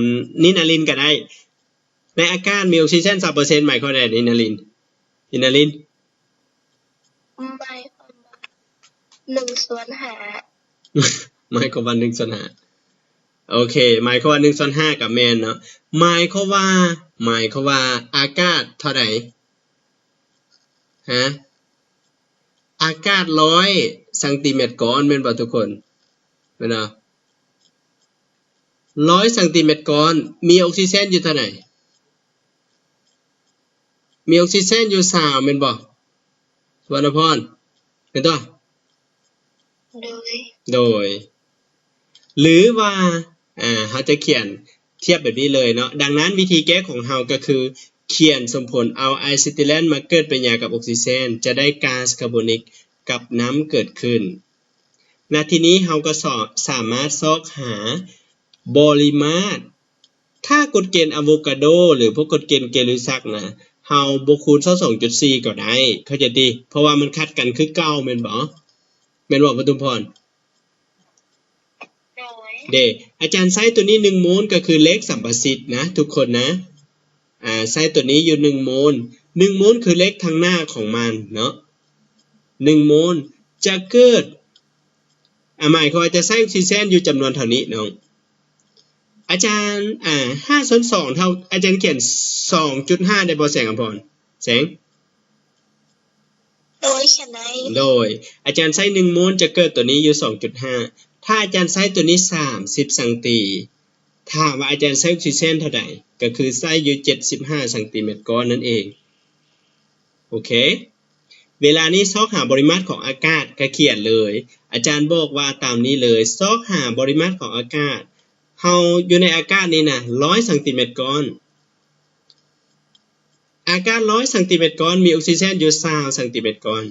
ນິນາລິນກໍໄດ້. ໃນອາກາດມີອົກຊີເຈນຊາວເປີເຊັນ ໝາຍຄວາມວ່າໃດ ນິນາລິນ? ນິນາລິນ? ໝາຍຄວາມວ່າໜຶ່ງສ່ວນຫ້າ. ໝາຍຄວາມວ່າໜຶ່ງສ່ວນຫ້າ. ໂອເຄ ໝາຍຄວາມວ່າໜຶ່ງສ່ວນຫ້າກໍແມ່ນເນາະ. ໝາຍຄວາມວ່າ ໝາຍຄວາມວ່າອາກາດເທົ່າໃດ? ຮະ? ອາກາດຮ້ອຍຊັງຕີແມັດກ້ອນ ແມ່ນບໍ່ທຸກຄົນ? ແມ່ນບໍ່? ຮ້ອຍຊັງຕີແມັດກ້ອນ ມີອົກຊີເຈນຢູ່ເທົ່າໃດ? ມີອົກຊີເຈນຢູ່ຊາວ ແມ່ນບໍ່ ສຸວັນນະພອນ? ແມ່ນຕົວະ? ໂດຍ ໂດຍ ຫຼືວ່າ ອາ ເຮົາຈະຂຽນທຽບແບບນີ້ເລີຍເນາະ. ດັ່ງນັ້ນ ວິທີແກ້ຂອງເຮົາກໍຄື ຂຽນສົມຜົນເອົາອາຍຊີຕິແລນມາເກີດປະຕິກິລິຍາກັບອົກຊີເຈນ ຈະໄດ້ກາສຄາໂບນິກກັບນ້ຳເກີດຂຶ້ນ. ນະ ທີນີ້ເຮົາກໍສາມາດຊອກຫາບໍລິມາດ ຖ້າກົດເກນອາໂວກາໂດ ຫຼື ພວກກົດເກນເກລິສັກນະ ເຮົາບໍ່ຄູນຊອກສອງຈຸດສີ່ກໍໄດ້ ເຂົ້າໃຈຕິ? ເພາະວ່າມັນຂັດກັນຄືເກົ່າ ແມ່ນບໍ່? ແມ່ນບໍ່ ປະທຸມພອນ? ໂດຍ ເດ້ ອາຈານໃຊ້ຕົວນີ້ໜຶ່ງໂມນ ກໍຄືເລກສຳປະສິດນະທຸກຄົນນະ. ອາ ໃຊ້ຕົວນີ້ຢູ່ໜຶ່ງໂມນ ໜຶ່ງໂມນຄືເລກທາງໜ້າຂອງມັນເນາະ ໜຶ່ງໂມນຈະເກີດ ອາ ໝາຍຄວາມວ່າຈະໃຊ້ອົກຊີເຈນຢູ່ຈຳນວນເທົ່ານີ້ນ້ອງ. ອາຈານ ອາ ຫ້າສ່ວນສອງ ເທົ່າ ອາຈານຂຽນສອງຈຸດຫ້າໄດ້ບໍ່ ແສງອຳພອນ? ແສງ? ໂດຍ ຂຽນໄດ້. ໂດຍ ອາຈານໃຊ້ໜຶ່ງໂມນຈະເກີດຕົວນີ້ຢູ່ສອງຈຸດຫ້າ ຖ້າອາຈານໃຊ້ຕົວນີ້ສາມສິບຊັງຕີ ຖາມວ່າອາຈານໃຊ້ອົກຊີເຈນເທົ່າໃດ? ກໍຄືໃຊ້ຢູ່ເຈັດສິບຫ້າຊັງຕີແມັດກ້ອນນັ້ນເອງ. ໂອເຄ ເວລານີ້ຊອກຫາບໍລິມາດຂອງອາກາດ ກໍຂຽນເລີຍ ອາຈານບອກວ່າຕາມນີ້ເລີຍ ຊອກຫາບໍລິມາດຂອງອາກາດ. ເຮົາຢູ່ໃນອາກາດນີ້ນະ ຮ້ອຍຊັງຕີແມັດກ້ອນ ອາກາດຮ້ອຍຊັງຕີແມັດກ້ອນ ມີອົກຊີເຈນຢູ່ຊາວຊັງຕີແມັດກ້ອນ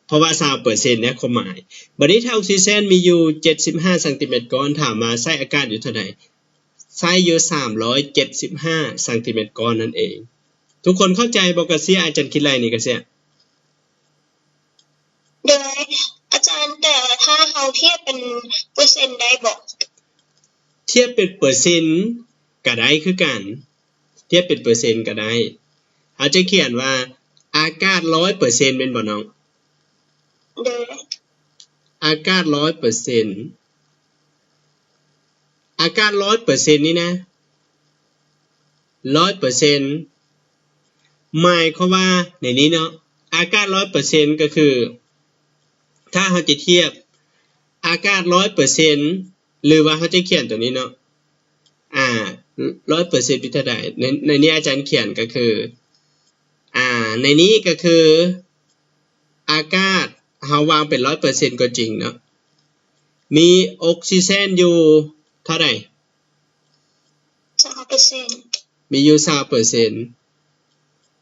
ເພາະວ່າຊາວເປີເຊັນເດ້ ຄວາມໝາຍ. ບັດນີ້ຖ້າອົກຊີເຈນມີຢູ່ເຈັດສິບຫ້າຊັງຕີແມັດກ້ອນ ຖາມວ່າໃຊ້ອາກາດຢູ່ເທົ່າໃດ? ໃຊ້ຢູ່ສາມຮ້ອຍເຈັດສິບຫ້າຊັງຕີແມັດກ້ອນນັ້ນເອງ. ທຸກຄົນເຂົ້າໃຈບໍ່ ກາເຊຍ? ອາຈານຄິດໄລ່ນີ້ ກາເຊຍ? ໂດຍ ອາຈານ ແຕ່ຖ້າເຮົາທຽບເປັນເປີເຊັນໄດ້ບໍ່? ທຽບເປັນເປີເຊັນກໍໄດ້ຄືກັນ ທຽບເປັນເປີເຊັນກໍໄດ້. ເຮົາຈະຂຽນວ່າອາກາດຮ້ອຍເປີເຊັນ ແມ່ນບໍ່ນ້ອງ? ໂດຍ ອາກາດຮ້ອຍເປີເຊັນ ອາກາດຮ້ອຍເປີເຊັນນີ້ນະ ຮ້ອຍເປີເຊັນ ໝາຍຄວາມວ່າໃນນີ້ເນາະ ອາກາດຮ້ອຍເປີເຊັນ ກໍຄື ຖ້າເຮົາຈະທຽບອາກາດຮ້ອຍເປີເຊັນ ຫຼືວ່າເຮົາຈະຂຽນຕົວນີ້ເນາະ ອາ ຮ້ອຍເປີເຊັນເປັນເທົ່າໃດ? ໃນ ໃນນີ້ອາຈານຂຽນກໍຄື ອາ ໃນນີ້ກໍຄື ອາກາດເຮົາວາງເປັນຮ້ອຍເປີເຊັນກໍຈິງເນາະ ມີອົກຊີເຈນຢູ່ເທົ່າໃດ? ຊາວເປີເຊັນ ມີຢູ່ຊາວເປີເຊັນ.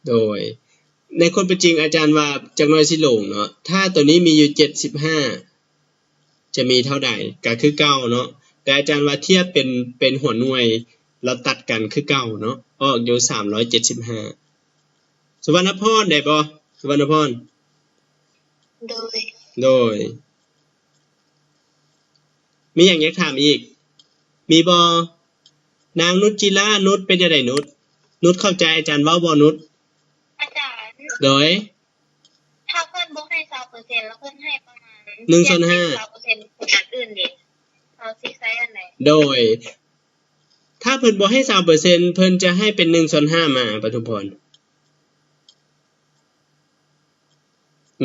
ໂດຍ ໃນຄວາມເປັນຈິງອາຈານວ່າຈັກໜ້ອຍຊິຫຼົງເນາະ ຖ້າຕົວນີ້ມີຢູ່ເຈັດສິບຫ້າ ຈະມີເທົ່າໃດ? ກໍຄືເກົ່າເນາະ ແຕ່ອາຈານວ່າທຽບເປັນ ເປັນຫົວໜ່ວຍ ລະຕັດກັນຄືເກົ່າເນາະ ອອກຢູ່ສາມຮ້ອຍເຈັດສິບຫ້າ. ສຸວັນນະພອນ ໄດ້ບໍ່ ສຸວັນນະພອນ? ໂດຍ ໂດຍ ມີຫຍັງຢາກຖາມອີກ ມີບໍ່? ນາງນຸດຈິລາ ນຸດ ເປັນຈັ່ງໃດນຸດ? ນຸດເຂົ້າໃຈອາຈານເວົ້າບໍ່ນຸດ? ອາຈານ ໂດຍ ຖ້າເພິ່ນບໍ່ໃຫ້ຊາວເປີເຊັນ ແລ້ວເພິ່ນໃຫ້ປະມານໜຶ່ງສ່ວນຫ້າ ຊາວເປີເຊັນ ອັນອື່ນເດ ເຮົາຊິໃຊ້ອັນໃດ? ໂດຍ ຖ້າເພິ່ນບໍ່ໃຫ້ຊາວເປີເຊັນ ເພິ່ນຈະໃຫ້ເປັນໜຶ່ງສ່ວນຫ້າມາ ປະທຸມພອນ.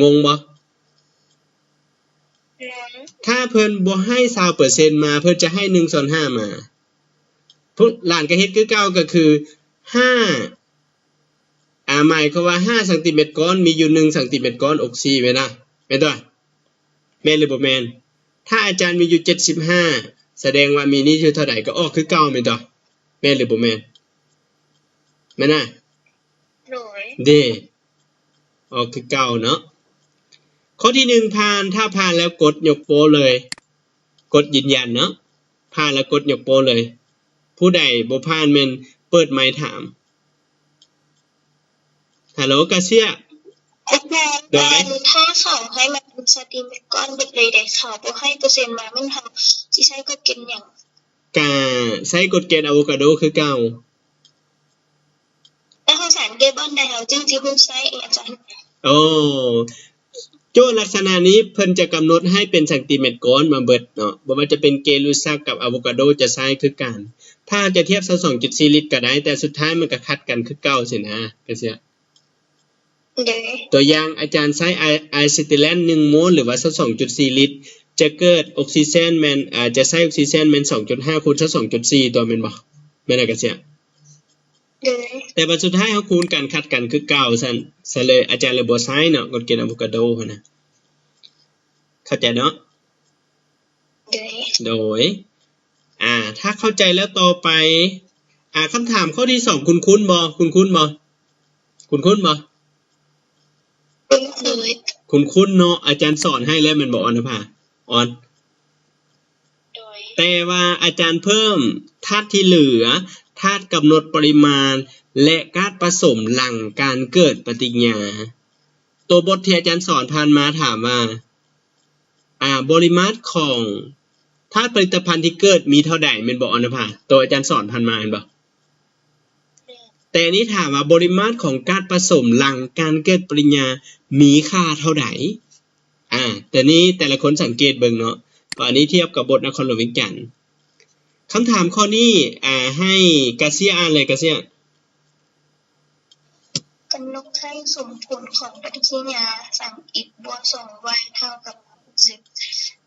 ງົງບໍ່? ຖ້າເພິ່ນບໍ່ໃຫ້ຊາວເປີເຊັນມາ ເພິ່ນຈະໃຫ້ໜຶ່ງສ່ວນຫ້າມາ. ພວກຫຼານກໍເຮັດຄືເກົ່າ ກໍຄືຫ້າ ອ່າ ໝາຍຄວາມວ່າຫ້າຊັງຕີແມັດກ້ອນ ມີຢູ່ໜຶ່ງຊັງຕີແມັດກ້ອນ ອອກສີ່ແມ່ນນະ ແມ່ນຕົວະ? ແມ່ນຫຼືບໍ່ແມ່ນ? ຖ້າອາຈານມີຢູ່ເຈັດສິບຫ້າ ສະແດງວ່າມີນີ້ຢູ່ເທົ່າໃດ ກໍອອກຄືເກົ່າແມ່ນຕົວະ? ແມ່ນຫຼືບໍ່ແມ່ນ? ແມ່ນນະ? ໂດຍ ເດ້ ອອກຄືເກົ່າເນາະ. ຂໍ້ທີໜຶ່ງຜ່ານ, ຖ້າຜ່ານແລ້ວກົດຍົກໂປ້ເລີຍ, ກົດຢືນຢັນເນາະ. ຜ່ານແລ້ວກົດຍົກໂປ້ເລີຍ. ຜູ້ໃດບໍ່ຜ່ານແມ່ນເປີດໄມຖາມ. ຮັລໂຫຼ ກາເຊຍ. ອາຈານ ໂດຍ ຖ້າເຂົາໃຫ້ມາເປັນຊັງຕີແມັດກ້ອນເບິດເລີຍເດ ເຂົາບໍ່ໃຫ້ເປີເຊັນມາ ແມ່ນເຮົາຊິໃຊ້ກົດເກນຫຍັງ? ກະໃຊ້ກົດເກນອາໂວກາໂດຄືເກົ່າ. ແລ້ວເຮົາສັງເກດບ່ອນໃດເຮົາຈຶ່ງຊິຮູ້ໃຊ້ ອາຈານ? ໂອ້ ໂຈດລັກສະນະນີ້ເພິ່ນຈະກຳນົດໃຫ້ເປັນຊັງຕີແມັດກ້ອນມາເບິດເນາະ, ບໍ່ວ່າຈະເປັນເກລູຊັກກັບອາໂວກາໂດຈະໃຊ້ຄືກັນ. ຖ້າເຮົາຈະທຽບຊາວສອງຈຸດສີ່ລິດກໍໄດ້, ແຕ່ສຸດທ້າຍມັນກໍຂັດກັນຄືເກົ່າຊີ້ນະ ກາເຊຍ. ໂດຍ ຕົວຢ່າງອາຈານໃຊ້ອາຍ ອາຍຊິຕິແລນໜຶ່ງໂມນ ຫຼືວ່າຊາວສອງຈຸດສີ່ລິດ ຈະເກີດອົກຊີເຈນແມ່ນ ອາ ຈະໃຊ້ອົກຊີເຈນແມ່ນສອງຈຸດຫ້າຄູນຊາວສອງຈຸດສີ່ຕົວະ ແມ່ນບໍ່? ແມ່ນນະ ກາເຊຍ? ໂດຍ ແຕ່ບັດສຸດທ້າຍເຮົາຄູນກັນ ຂັດກັນຄືເກົ່າຊັ້ນ ສະເລີຍ ອາຈານເລີຍບໍ່ໃຊ້ເນາະ ກົດເກນອາໂວກາໂດຫັ້ນນະ. ເຂົ້າໃຈເນາະ? ໂດຍ ໂດຍ ອາ ຖ້າເຂົ້າໃຈແລ້ວຕໍ່ໄປ ອາ ຄຳຖາມຂໍ້ທີສອງ ຄຸ້ນໆບໍ່? ຄຸ້ນໆບໍ່? ຄຸ້ນໆບໍ່? ຄຸ້ນເຄີຍ ຄຸ້ນໆເນາະ ອາຈານສອນໃຫ້ແລ້ວແມ່ນບໍ່ ອອນນະພາ? ອອນ ໂດຍ ແຕ່ວ່າອາຈານເພີ່ມທາດທີ່ເຫຼືອ, ທາດກຳນົດປະລິມານ ແລະ ກາດປະສົມຫຼັງການເກີດປະຕິກິລິຍາ. ຕົວບົດທີ່ອາຈານສອນຜ່ານມາຖາມວ່າ ອາ ບໍລິມາດຂອງທາດຜະລິດຕະພັນທີ່ເກີດມີເທົ່າໃດ ແມ່ນບໍ່ ອອນນະພາ? ຕົວອາຈານສອນຜ່ານມາແມ່ນບໍ່? ແຕ່ນີ້ຖາມວ່າບໍລິມາດຂອງກາດປະສົມຫຼັງການເກີດປະລິມານມີຄ່າເທົ່າໃດ? ອາ ແຕ່ນີ້ແຕ່ລະຄົນສັງເກດເບິ່ງເນາະ ເພາະອັນນີ້ທຽບກັບບົດນະຄອນຫຼວງວຽງຈັນ. ຄຳຖາມຂໍ້ນີ້ ອາ ໃຫ້ກາເຊຍອ່ານເລີຍ ກາເຊຍ. ກຳນົດໃຫ້ສົມຜົນຂອງປະຕິກິລິຍາສັງອິກບວກສອງວາຍເທົ່າກັບຫົກສິບ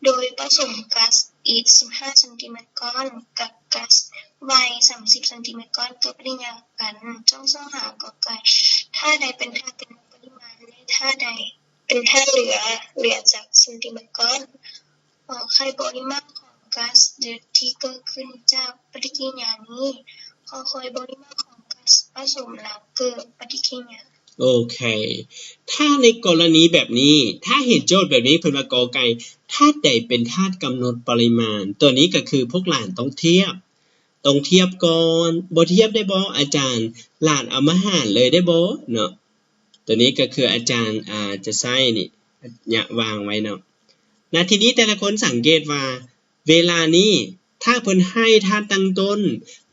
ໂດຍປະສົມກັດອິກສິບຫ້າຊັງຕີແມັດກ້ອນ ກັບກັດວາຍສາມສິບຊັງຕີແມັດກ້ອນ ເກີດປະຕິກິລິຍາກັນ. ຈົ່ງຊອກຫາ ກ ໄກ່ ທາດໃດເປັນທາດກຳນົດປະລິມານ ແລະ ທາດໃດເປັນທາດເຫຼືອ ເຫຼືອຈັກຊັງຕີແມັດກ້ອນ? ຂໍໄຂບໍລິມາດຂອງກັດທີ່ເກີດຂຶ້ນຈາກປະຕິກິລິຍານີ້. ຂໍໄຂບໍລິມາດຂອງກັດປະສົມຫຼັງເກີດປະຕິກິລິຍາ. ໂອເຄ ຖ້າໃນກໍລະນີແບບນີ້ ຖ້າເຫັນໂຈດແບບນີ້ ເພິ່ນວ່າ ກ ໄກ່ ທາດໃດເປັນທາດກຳນົດປະລິມານ? ຕົວນີ້ກໍຄືພວກຫຼານຕ້ອງທຽບ ຕ້ອງທຽບກ່ອນ. ບໍ່ທຽບໄດ້ບໍ່ອາຈານ? ຫຼານເອົາມາຫານເລີຍໄດ້ບໍ່ເນາະ? ຕົວນີ້ກໍຄືອາຈານ ອາ ຈະໃຊ້ນີ້ ຍະວາງໄວ້ເນາະ. ນະ ທີນີ້ແຕ່ລະຄົນສັງເກດວ່າ ເວລານີ້ ຖ້າເພິ່ນໃຫ້ທາດຕັ້ງຕົ້ນ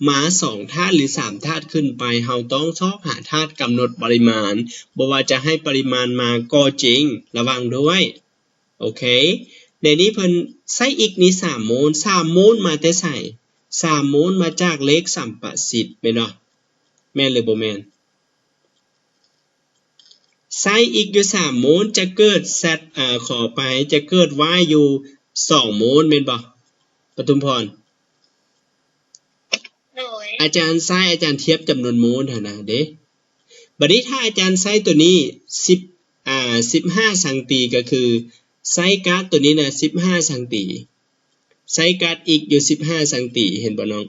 ມາສອງທາດ ຫຼື ສາມທາດຂຶ້ນໄປ ເຮົາຕ້ອງຊອກຫາທາດກຳນົດປະລິມານ ບໍ່ວ່າຈະໃຫ້ປະລິມານມາກໍຈິງ ລະວັງດ້ວຍ. ໂອເຄ ໃນນີ້ເພິ່ນໃຊ້ອິກນີ້ສາມໂມນ ສາມໂມນມາແຕ່ໃສ? ສາມໂມນມາຈາກເລກສຳປະສິດ ແມ່ນບໍ່? ແມ່ນຫຼືບໍ່ແມ່ນ? ໃຊ້ອິກຢູ່ສາມໂມນ ຈະເກີດແຊັດ ເອີ ຂໍອະໄປ ຈະເກີດວາຍຢູ່ສອງໂມນ ແມ່ນບໍ່ ປະທຸມພອນ? ໂດຍ ອາຈານໃຊ້ ອາຈານທຽບຈຳນວນໂມນຫັ້ນນະເດ້. ບັດນີ້ຖ້າອາຈານໃຊ້ຕົວນີ້ສິບ ອາ ສິບຫ້າຊັງຕີ ກໍຄືໃຊ້ກາດຕົວນີ້ນະສິບຫ້າຊັງຕີ ໃຊ້ກາດອິກຢູ່ສິບຫ້າຊັງຕີ ເຫັນບໍ່ນ້ອງ?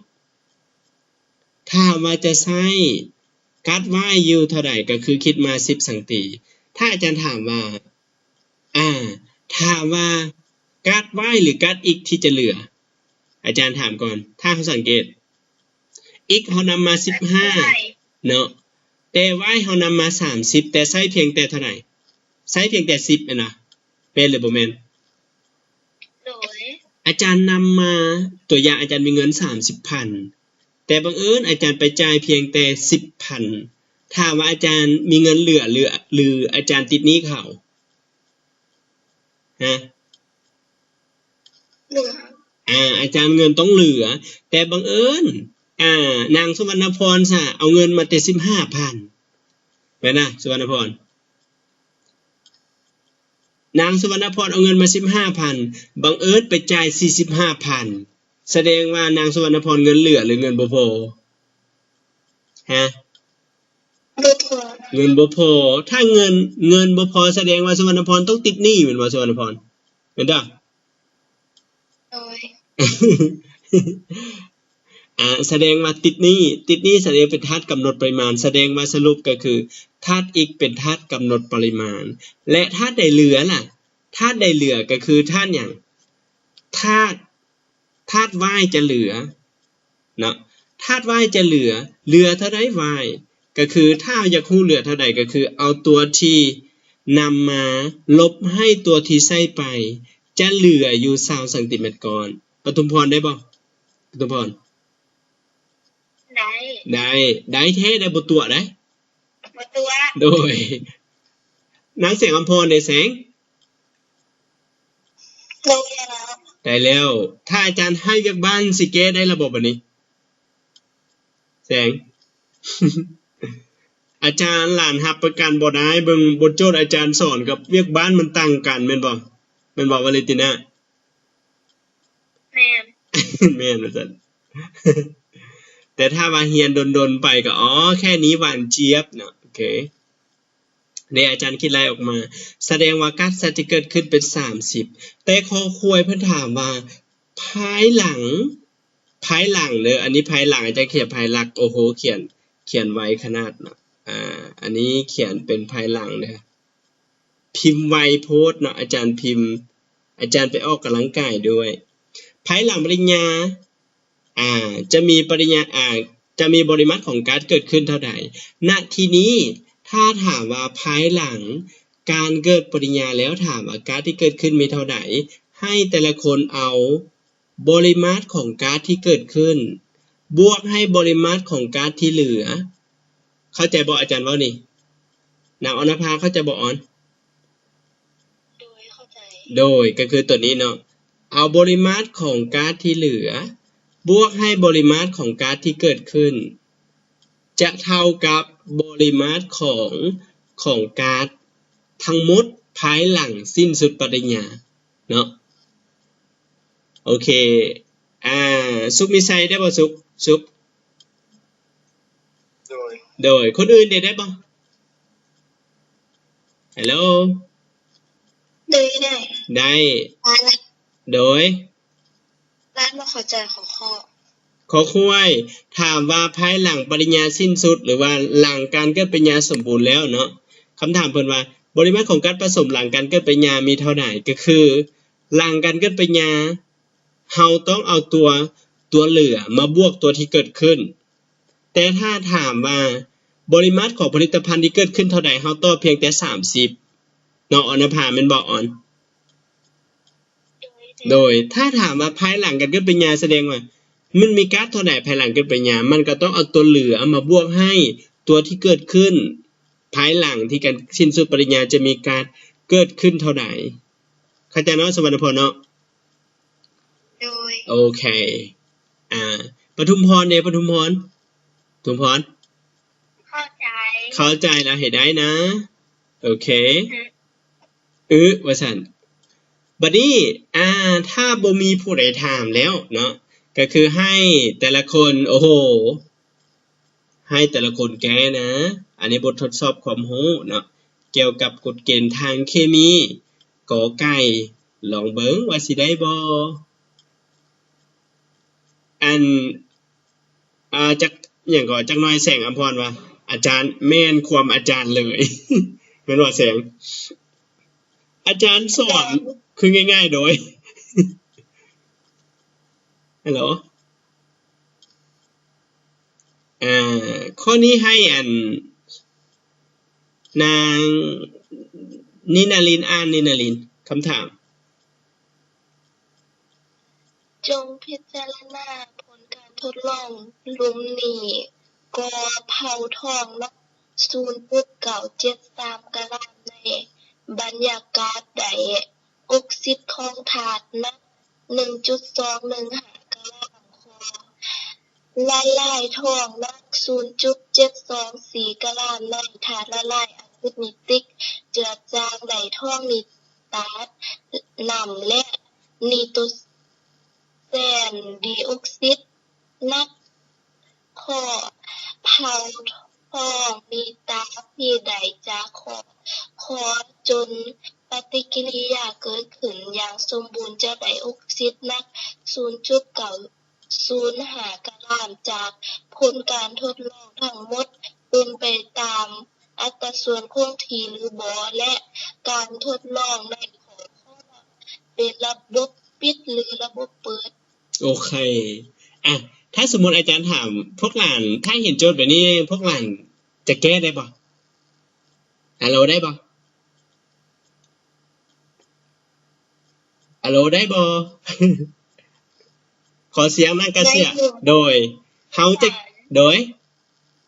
ຖ້າວ່າຈະໃຊ້ກາດວາຍຢູ່ເທົ່າໃດ ກໍຄືຄິດມາສິບຊັງຕີ. ຖ້າອາຈານຖາມວ່າ ອາ ຖ້າວ່າກາດວາຍ ຫຼື ກາດອິກທີ່ຈະເຫຼືອ ອາຈານຖາມກ່ອນ ຖ້າເຮົາສັງເກດ ອິກເຮົານຳມາສິບຫ້າເນາະ ແຕ່ວາຍເຮົານຳມາສາມສິບ ແຕ່ໃຊ້ພຽງແຕ່ເທົ່າໃດ? ໃຊ້ພຽງແຕ່ສິບແມ່ນບໍ່? ແມ່ນຫຼືບໍ່ແມ່ນ? ໂດຍ ອາຈານນຳມາ ຕົວຢ່າງອາຈານມີເງິນສາມສິບພັນ ແຕ່ບັງເອີນອາຈານໄປຈ່າຍພຽງແຕ່ສິບພັນ ຖາມວ່າອາຈານມີເງິນເຫຼືອ ຫຼື ຫຼື ອາຈານຕິດໜີ້ເຂົາ? ຮະ? ເຫຼືອ ອາ ອາຈານເງິນຕ້ອງເຫຼືອ ແຕ່ບັງເອີນ ອາ ນາງສຸວັນນະພອນຊະເອົາເງິນມາແຕ່ສິບຫ້າພັນ ແມ່ນນະ ສຸວັນນະພອນ? ນາງສຸວັນນະພອນເອົາເງິນມາສິບຫ້າພັນ ບັງເອີນໄປຈ່າຍສີ່ສິບຫ້າພັນ ສະແດງວ່ານາງສຸວັນນະພອນເງິນເຫຼືອ ຫຼື ເງິນບໍ່ພໍ? ຮະ? ບໍ່ພໍ. ເງິນບໍ່ພໍ. ຖ້າເງິນ, ເງິນບໍ່ພໍ ສະແດງວ່າສຸວັນນະພອນຕ້ອງຕິດໜີ້ແມ່ນບໍ່ ສຸວັນນະພອນ? ແມ່ນດາ? ໂດຍ. ອ່າ ສະແດງວ່າຕິດໜີ້, ຕິດໜີ້ສະແດງເປັນທາດກຳນົດປະລິມານ, ສະແດງວ່າສະຫຼຸບກໍຄືທາດ x ເປັນທາດກຳນົດປະລິມານ ແລະ ທາດໃດເຫຼືອລະ? ທາດໃດເຫຼືອກໍຄືທາດຫຍັງ? ທາດ, ທາດ y ຈະເຫຼືອເນາະ, ທາດ y ຈະເຫຼືອ, ເຫຼືອເທົ່າໃດ y ກໍຄື ຖ້າເຮົາຢາກຮູ້ເຫຼືອເທົ່າໃດ ກໍຄືເອົາຕົວທີ່ນຳມາລົບໃຫ້ຕົວທີ່ໃສ່ໄປ ຈະເຫຼືອຢູ່ຊາວຊັງຕີແມັດກ້ອນ. ປະທຸມພອນໄດ້ບໍ່? ປະທຸມພອນ ໄດ້ ໄດ້ ໄດ້ແທ້ ໄດ້ບໍ່ຕົວະໄດ໋ ບໍ່ຕົວະ. ໂດຍ ນາງແສງອຳພອນເດ ແສງ? ໄດ້ແລ້ວ ໄດ້ແລ້ວ. ຖ້າອາຈານໃຫ້ວຽກບ້ານ ຊິແກ້ໄດ້ລະບໍ່ບາດນີ້ ແສງ? ອາຈານຫຼານຮັບປະກັນບໍ່ໄດ້ ເບິ່ງບົດໂຈດອາຈານສອນກັບວຽກບ້ານມັນຕ່າງກັນແມ່ນບໍ່? ແມ່ນບໍ່ ວາເລນຕິນາ? ແມ່ນ ແມ່ນວ່າຊັ້ນ. ແຕ່ຖ້າວ່າຮຽນດົນໆໄປກໍ ອໍ ແຄ່ນີ້ຫວານຈຽບເນາະ. ໂອເຄ ເດ ອາຈານຄິດໄລ່ອອກມາ ສະແດງວ່າກາດຊັດຈະເກີດຂຶ້ນເປັນສາມສິບ. ແຕ່ຂໍ້ຄວາຍເພິ່ນຖາມວ່າ ພາຍຫຼັງ, ພາຍຫຼັງເດີ ອັນນີ້ພາຍຫຼັງ ອາຈານຂຽນພາຍຫຼັກ. ໂອ້ໂຫ ຂຽນ, ຂຽນໄວຂະໜາດເນາະ. ອ່າ ອັນນີ້ຂຽນເປັນພາຍຫຼັງເດີ. ພິມໄວໂພດເນາະ ອາຈານພິມ, ອາຈານໄປອອກກຳລັງກາຍດ້ວຍ. ພາຍຫຼັງປະລິນຍາ ອ່າ ຈະມີປະລິນຍາ ອ່າ ຈະມີບໍລິມາດຂອງກາດເກີດຂຶ້ນເທົ່າໃດ? ນະ ທີນີ້ ຖ້າຖາມວ່າພາຍຫຼັງການເກີດປະລິນຍາແລ້ວ ຖາມວ່າກາດທີ່ເກີດຂຶ້ນມີເທົ່າໃດ? ໃຫ້ແຕ່ລະຄົນເອົາ ບໍລິມາດຂອງກາດທີ່ເກີດຂຶ້ນ ບວກໃຫ້ບໍລິມາດຂອງກາດທີ່ເຫຼືອ. ເຂົ້າໃຈບໍ່ ອາຈານເວົ້ານີ້? ນາງອອນນະພາ ເຂົ້າໃຈບໍ່ອອນ? ໂດຍ ເຂົ້າໃຈ. ໂດຍ ກໍຄືຕົວນີ້ເນາະ ເອົາບໍລິມາດຂອງກາດທີ່ເຫຼືອ ບວກໃຫ້ບໍລິມາດຂອງກາດທີ່ເກີດຂຶ້ນ ຈະເທົ່າກັບບໍລິມາດຂອງ, ຂອງກາດທັງໝົດພາຍຫຼັງສິ້ນສຸດປະລິນຍາ. ເນາະ ໂອເຄ ອ່າ ສຸກມີໄຊໄດ້ບໍ່ ສຸກ? ສຸກ ໂດຍ ໂດຍ ຄົນອື່ນໄດ້ ໄດ້ບໍ່? ຮາໂລ ໂດຍ ໄດ້ ໄດ້ ໂດຍ ຫຼານບໍ່ເຂົ້າໃຈຂໍ້ ຂໍ້ ຂໍ້ຄວາຍ ຖາມວ່າພາຍຫຼັງປະລິນຍາສິ້ນສຸດ ຫຼືວ່າຫຼັງການເກີດປະລິນຍາສົມບູນແລ້ວເນາະ ຄຳຖາມເພິ່ນວ່າ ບໍລິມາດຂອງກາດປະສົມຫຼັງການເກີດປະລິນຍາມີເທົ່າໃດ? ກໍຄືຫຼັງການເກີດປະລິນຍາ ເຮົາຕ້ອງເອົາຕົວ, ຕົວເຫຼືອມາບວກຕົວທີ່ເກີດຂຶ້ນ. ແຕ່ຖ້າຖາມວ່າບໍລິມາດຂອງຜະລິດຕະພັນທີ່ເກີດຂຶ້ນເທົ່າໃດ? ເຮົາຕອບພຽງແຕ່ສາມສິບເນາະ ອອນນະພາ ແມ່ນບໍ່ ອອນ? ໂດຍ ໂດຍ ຖ້າຖາມວ່າພາຍຫຼັງການເກີດປະລິນຍາ ສະແດງວ່າມັນມີກາດເທົ່າໃດພາຍຫຼັງເກີດປະລິນຍາ ມັນກໍຕ້ອງເອົາຕົວເຫຼືອມາບວກໃຫ້ຕົວທີ່ເກີດຂຶ້ນພາຍຫຼັງທີ່ການສິ້ນສຸດປະລິນຍາຈະມີກາດເກີດຂຶ້ນເທົ່າໃດ. ເຂົ້າໃຈເນາະ ສະຫວັນນະພອນເນາະ? ໂດຍ ໂອເຄ ອ່າ ປະທຸມພອນເດ ປະທຸມພອນ ປະທຸມພອນ ເຂົ້າໃຈ ເຂົ້າໃຈແລ້ວໃຫ້ໄດ້ນະ ໂອເຄ ອື ອື ວ່າຊັ້ນ ບັດນີ້ ອ່າ ຖ້າບໍ່ມີຜູ້ໃດຖາມແລ້ວເນາະ ກໍຄືໃຫ້ແຕ່ລະຄົນ ໂອ້ໂຫ ໃຫ້ແຕ່ລະຄົນແກ້ນະ ອັນນີ້ບົດທົດສອບຄວາມຮູ້ເນາະ ກ່ຽວກັບກົດເກນທາງເຄມີ ກ ໄກ່ ລອງເບິ່ງວ່າຊິໄດ້ບໍ່? ອັນ ອ່າ ຈັກ ຫຍັງກໍ ຈັກໜ້ອຍແສງອຳພອນວ່າ ອາຈານ ແມ່ນຄວາມອາຈານເລີຍ ແມ່ນບໍ່ແສງ? ອາຈານສອນຄືງ່າຍໆ ໂດຍ ຮາໂລ ອ່າ ຂໍ້ນີ້ໃຫ້ອັນ ນາງນິນາລິນ ອ່ານ ນິນາລິນ ຄຳຖາມ ຈົ່ງພິຈາລະນາຜົນການທົດລອງ ຫຼຸມໜີ້ກໍເຜົາທອງໜັກສູນຈຸດເກົ້າເຈັດສາມກະຣາມ ໃນບັນຍາກາດໃດ ອົກຊິດຂອງທາດໜັກໜຶ່ງຈຸດສອງໜຶ່ງຫ້າກະຣາມ ຂໍລະລາຍທອງໜັກສູນຈຸດເຈັດສອງສີ່ກະຣາມ ໃນທາດລະລາຍອາຊິດນິດຣິກເຈືອດຈາງ ໄດ້ທອງນິ ຕາດ ນ້ຳ ແລະ ນີໂຕແຊນດີອອກຊິດໜັກ. ຂໍ້ ເພົາທອງມີຕາທີ່ໃດຈາກຂໍ້ ຂໍ ຈົນປະຕິກິລິຍາເກີດຂຶ້ນຢ່າງສົມບູນຈະໄດ້ອອກຊິດໜັກສູນຈຸດເກົ້າ ສູນຫ້າກະລາມ ຈາກຜົນການທົດລອງທັງໝົດເປັນໄປຕາມອັດຕາສ່ວນຄົງທີ່ຫຼືບໍ່ ແລະ ການທົດລອງໃນຂໍ້ ເປັນລະບົບປິດ ຫຼື ລະບົບເປີດ? ໂອເຄ ອະ ຖ້າສົມມຸດອາຈານຖາມພວກຫຼານ ຖ້າເຫັນໂຈດແບບນີ້ ພວກຫຼານຈະແກ້ໄດ້ບໍ່? ອາໂລ ໄດ້ບໍ່? ອາໂລ ໄດ້ບໍ່? ຂໍສຽງນາງກາເຊຍ. ໄດ້ຢູ່. ໂດຍ ເຮົາຈະ ໂດຍ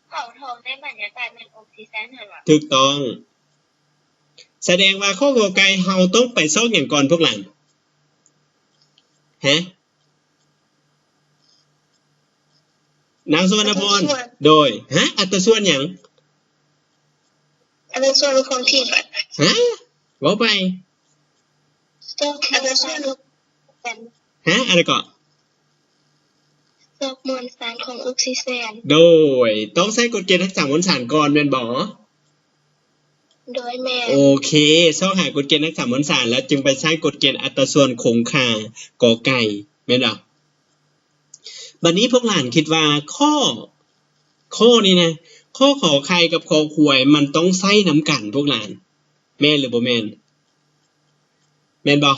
ເຜົາທອງໃນບັນຍາກາດແມ່ນອອກຊີແຊນຫັ້ນຫວາ? ຖືກຕ້ອງ. ສະແດງວ່າຂໍ້ ກ ໄກ່ ເຮົາຕ້ອງໄປຊອກຫຍັງກ່ອນພວກຫຼານ? ຮະ? ນາງສຸວັນນະພອນ. ອັດຕາສ່ວນ. ໂດຍ. ຮະ? ອັດຕາສ່ວນຫຍັງ? ອັດຕາສ່ວນຂອງທີ່ ຮະ? ເວົ້າໃໝ່. ອັດຕາສ່ວນ ຮະ? ອັນໃດເກາະ? ຊອກມວນສານຂອງອອກຊີແຊນ. ໂດຍ. ຕ້ອງໃຊ້ກົດເກນຮັກສາມວນສານກ່ອນແມ່ນບໍ່? ໂດຍ ແມ່ນ. ໂອເຄ ຊອກຫາກົດເກນຮັກສາມວນສານ ແລ້ວຈຶ່ງໄປໃຊ້ກົດເກນອັດຕາສ່ວນຄົງຄ່າ ກ ໄກ່ ແມ່ນບໍ່? ບັດນີ້ພວກຫຼານຄິດວ່າຂໍ້ ຂໍ້ນີ້ນະ ຂໍ້ ຂໍໄຂ່ ກັບ ຄໍ ຄວາຍ ມັນຕ້ອງໃຊ້ນຳກັນພວກຫຼານ ແມ່ນຫຼືບໍ່ແມ່ນ? ແມ່ນບໍ່?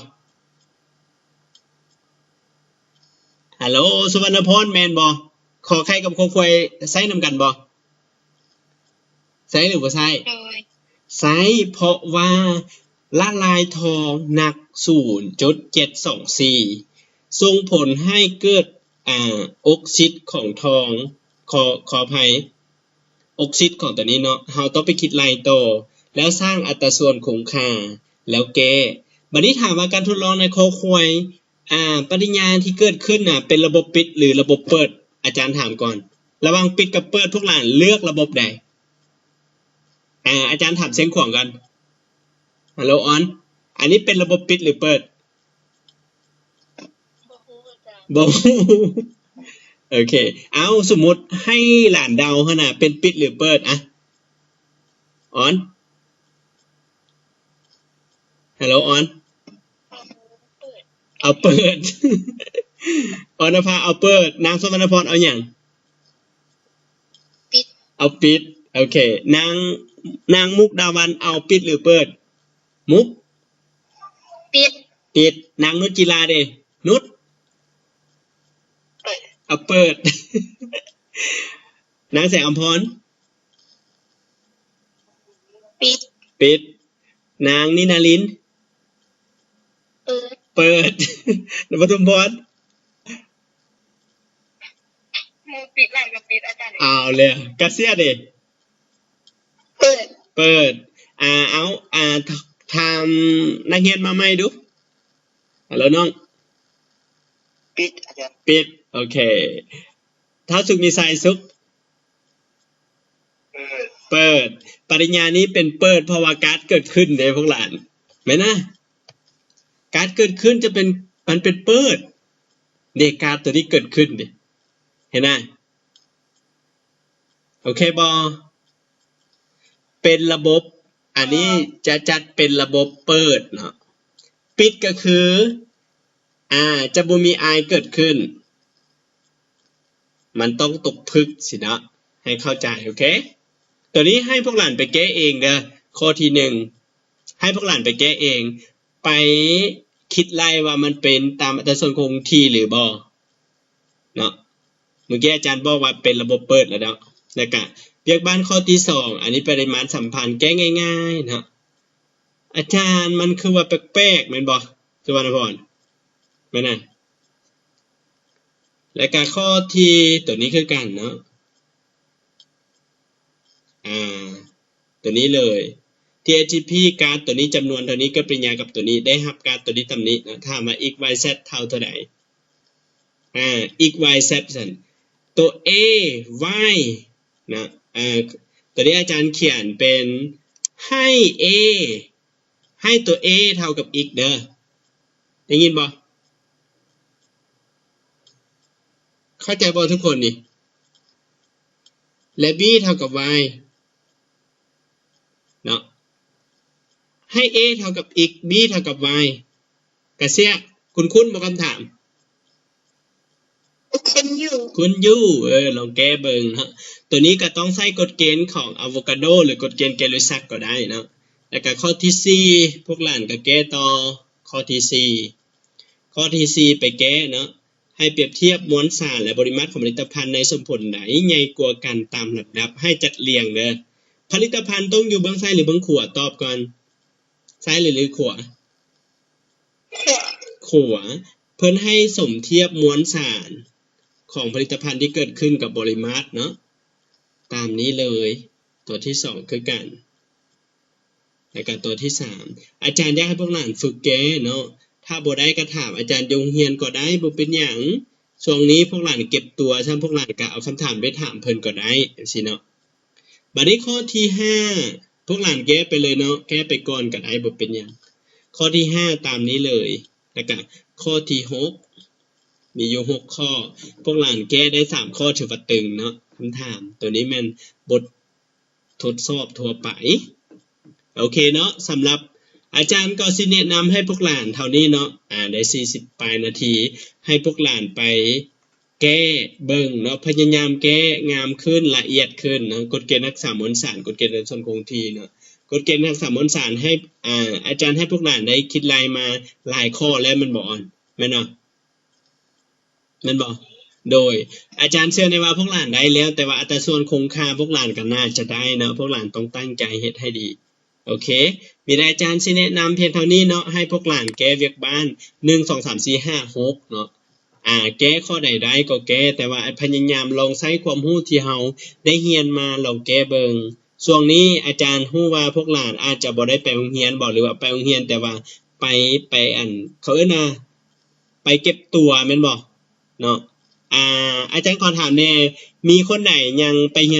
ຮາໂລ ສຸວັນນະພອນ ແມ່ນບໍ່? ຂໍໄຂ່ ກັບ ຄໍ ຄວາຍ ໃຊ້ນຳກັນບໍ່? ໃຊ້ຫຼືບໍ່ໃຊ້? ໂດຍ ໃຊ້ ເພາະວ່າລະລາຍທອງໜັກສູນຈຸດເຈັດສອງສີ່ ສົ່ງຜົນໃຫ້ເກີດ ອາ ອອກຊິດຂອງທອງ ຂໍ ຂໍອະໄພ ອອກຊິດຂອງຕົວນີ້ເນາະ ເຮົາຕ້ອງໄປຄິດໄລ່ຕໍ່ ແລ້ວສ້າງອັດຕາສ່ວນຄົງຄ່າ ແລ້ວແກ້. ບັດນີ້ຖາມວ່າການທົດລອງໃນ ຄໍ ຄວາຍ ອາ ປະຕິຍາທີ່ເກີດຂຶ້ນນະ ເປັນລະບົບປິດ ຫຼື ລະບົບເປີດ? ອາຈານຖາມກ່ອນ ລະຫວ່າງປິດກັບເປີດ ພວກຫຼານເລືອກລະບົບໃດ? ອາ ອາຈານຖາມຊຽງຂວາງກ່ອນ. ຮາໂລ ອອນ ອັນນີ້ເປັນລະບົບປິດ ຫຼື ເປີດ? ບໍ່ຮູ້ອາຈານ ບໍ່ຮູ້. ໂອເຄ ເອົາ ສົມມຸດໃຫ້ຫຼານເດົາຫັ້ນນະ ເປັນປິດ ຫຼື ເປີດ? ອະ ອອນ ຮາໂລ ອອນ. ເອົາເປີດ ເອົາເປີດ. ອອນນະພາເອົາເປີດ. ນາງສຸວັນນະພອນເອົາຫຍັງ? ປິດ. ເອົາປິດ. ໂອເຄ ນາງ ນາງມຸກດາວັນເອົາປິດ ຫຼື ເປີດ? ມຸກ ປິດ. ປິດ. ນາງນຸດຈິລາເດ? ນຸດ ເປີດ. ເອົາເປີດ. ນາງແສງອຳພອນ? ປິດ. ປິດ. ນາງນິນາລິນ? ເປີດ. ເປີດ. ນາງປະທຸມພອນ? ໝູ່ປິດຫຼາຍກວ່າປິດ ອາຈານ. ເອົາແລ້ວ ກາເຊຍເດ? ເປີດ. ເປີດ. ອາ ເອົາ ອາ ຖາມນັກຮຽນມາໃໝ່ດູ. ຮາໂລ ນ້ອງ. ປິດ ອາຈານ. ປິດ. ໂອເຄ ທ້າວສຸກມີໄຊ ສຸກ? ເປີດ. ເປີດ. ປະລິນຍານີ້ເປັນເປີດ ເພາະວ່າກາດເກີດຂຶ້ນເດ້ພວກຫຼານ ແມ່ນນະ? ກາດເກີດຂຶ້ນຈະເປັນ ມັນເປັນເປີດເດ້ ກາດໂຕນີ້ເກີດຂຶ້ນເດ້ ເຫັນນະ? ໂອເຄບໍ່? ເປັນລະບົບ ອັນນີ້ຈະຈັດເປັນລະບົບເປີດເນາະ ປິດກໍຄື ອາ ຈະບໍ່ມີອາຍເກີດຂຶ້ນ ມັນຕ້ອງຕົກຜຶກຊີ້ເນາະ ໃຫ້ເຂົ້າໃຈ ໂອເຄ? ໂຕນີ້ໃຫ້ພວກຫຼານໄປແກ້ເອງເດີ ຂໍ້ທີໜຶ່ງ ໃຫ້ພວກຫຼານໄປແກ້ເອງ ໄປຄິດໄລ່ວ່າມັນເປັນຕາມອັດຕາສ່ວນຄົງທີ່ຫຼືບໍ່ເນາະ ເມື່ອກີ້ອາຈານບອກວ່າເປັນລະບົບເປີດແລ້ວເນາະ ແລ້ວກະວຽກບ້ານຂໍ້ທີສອງ ອັນນີ້ປະລິມານສຳພັນ ແກ້ງ່າຍໆເນາະ ອາຈານ ມັນຄືວ່າແປກໆ ແມ່ນບໍ່ ສຸວັນນະພອນ? ແມ່ນນະ ແລ້ວກະຂໍ້ທີ່ ໂຕນີ້ຄືກັນເນາະ ອາ ໂຕນີ້ເລີຍ ທີເອັດທີພີ ກາດໂຕນີ້ຈຳນວນເທົ່ານີ້ ເກີດປະລິນຍາກັບໂຕນີ້ ໄດ້ຮັບກາດໂຕນີ້ຕຳໜິເນາະ ຖາມວ່າ x y z ເທົ່າເທົ່າໃດ? ອາ x y z ຊັ້ນ ໂຕ a y ນະ ອາ ໂຕນີ້ອາຈານຂຽນເປັນ ໃຫ້ a ໃຫ້ຕົວ A ເທົ່າກັບ x ເດີ. ໄດ້ຍິນບໍ່? ເຂົ້າໃຈບໍ່ທຸກຄົນນີ້? ແລະ b ເທົ່າກັບ y ເນາະ. ໃຫ້ a ເທົ່າກັບ x, b ເທົ່າກັບ y. ກະເຊຍ ຄຸ້ນໆບໍ່ຄຳຖາມ? ຄຸ້ນຢູ່ ຄຸ້ນຢູ່. ເອີ ລອງແກ້ເບິ່ງເນາະ. ໂຕນີ້ກະຕ້ອງໃຊ້ກົດເກນຂອງອາໂວກາໂດ ຫຼື ກົດເກນເກລືຊັກກໍໄດ້ເນາະ. ແລ້ວກະຂໍ້ທີສີ່ ພວກຫຼານກະແກ້ຕໍ່ຂໍ້ທີສີ່. ຂໍ້ທີສີ່ໄປແກ້ເນາະ. ໃຫ້ປຽບທຽບມວນສານ ແລະ ປະລິມາດຂອງຜະລິດຕະພັນໃນສົມຜົນໃດໃຫຍ່ກວ່າກັນຕາມລຳດັບ ໃຫ້ຈັດລຽງເດີ. ຜະລິດຕະພັນຕ້ອງຢູ່ເບື້ອງຊ້າຍ ຫຼື ເບື້ອງຂວາ? ຕອບກ່ອນ. ຊ້າຍ ຫຼື ຂວາ? ຂວາ. ເພິ່ນໃຫ້ສົມທຽບມວນສານຂອງຜະລິດຕະພັນທີ່ເກີດຂຶ້ນກັບປະລິມາດເນາະ ຕາມນີ້ເລີຍ. ຕົວທີສອງຄືກັນ ແລ້ວກະຕົວທີສາມ ອາຈານຢາກໃຫ້ພວກຫຼານຝຶກແກ້ເນາະ. ຖ້າບໍ່ໄດ້ກະຖາມອາຈານຢູ່ໂຮງຮຽນກໍໄດ້ ບໍ່ເປັນຫຍັງ. ຊ່ວງນີ້ພວກຫຼານເກັບຕົວ ຊັ້ນພວກຫຼານກະເອົາຄຳຖາມໄປຖາມເພິ່ນກໍໄດ້ ຈັ່ງຊີ້ເນາະ. ບາດນີ້ຂໍ້ທີຫ້າ ພວກຫຼານແກ້ໄປເລີຍເນາະ ແກ້ໄປກ່ອນກໍໄດ້ ບໍ່ເປັນຫຍັງ. ຂໍ້ທີຫ້າຕາມນີ້ເລີຍ. ແລ້ວກະຂໍ້ທີຫົກ ມີຢູ່ຫົກຂໍ້ ພວກຫຼານແກ້ໄດ້ສາມຂໍ້ ຖືວ່າຕຶງເນາະ. ຄຳຖາມໂຕນີ້ແມ່ນບົດທົດສອບທົ່ວໄປ. ໂອເຄເນາະ. ສຳລັບອາຈານກໍຊິແນະນຳໃຫ້ພວກຫຼານເທົ່ານີ້ເນາະ. ອາ ໄດ້ສີ່ສິບປາຍນາທີ ໃຫ້ພວກຫຼານໄປ ແກ້ເບິ່ງເນາະ ພະຍາຍາມແກ້ງາມຂຶ້ນ ລະອຽດຂຶ້ນເນາະ. ກົດເກນຮັກສາມວນສານ ກົດເກນອັດຕາສ່ວນຄົງທີ່ເນາະ. ກົດເກນຮັກສາມວນສານໃຫ້ ອາ ອາຈານໃຫ້ພວກຫຼານໄດ້ຄິດໄລ່ມາຫຼາຍຂໍ້ແລ້ວແມ່ນບໍ່ອອນ? ແມ່ນເນາະ? ແມ່ນບໍ່? ໂດຍ ອາຈານເຊື່ອແນ່ວ່າພວກຫຼານໄດ້ແລ້ວ ແຕ່ວ່າອັດຕາສ່ວນຄົງຄ່າພວກຫຼານກໍໜ້າຈະໄດ້ເນາະ. ພວກຫຼານຕ້ອງຕັ້ງໃຈເຮັດໃຫ້ດີ. ໂອເຄ ມີແຕ່ອາຈານຊິແນະນຳພຽງເທົ່ານີ້ເນາະ ໃຫ້ພວກຫຼານແກ້ວຽກບ້ານ ໜຶ່ງ ສອງ ສາມ ສີ່ ຫ້າ ຫົກ ເນາະ. ອາ ແກ້ຂໍ້ໃດໄດ້ກໍແກ້ ແຕ່ວ່າໃຫ້ພະຍາຍາມລອງໃຊ້ຄວາມຮູ້ທີ່ເຮົາໄດ້ຮຽນມາລອງແກ້ເບິ່ງ. ຊ່ວງນີ້ອາຈານຮູ້ວ່າພວກຫຼານອາດຈະບໍ່ໄດ້ໄປໂຮງຮຽນບໍ ຫຼືວ່າໄປໂຮງຮຽນແຕ່ວ່າໄປ ໄປ ອັນ ເຂົາເອີ້ນວ່າໄປເກັບຕົວແມ່ນບໍເນາະ? ອາ ອາຈານຂໍຖາມແດ່ ມີຄົນໃດຍັງໄປຮຽນ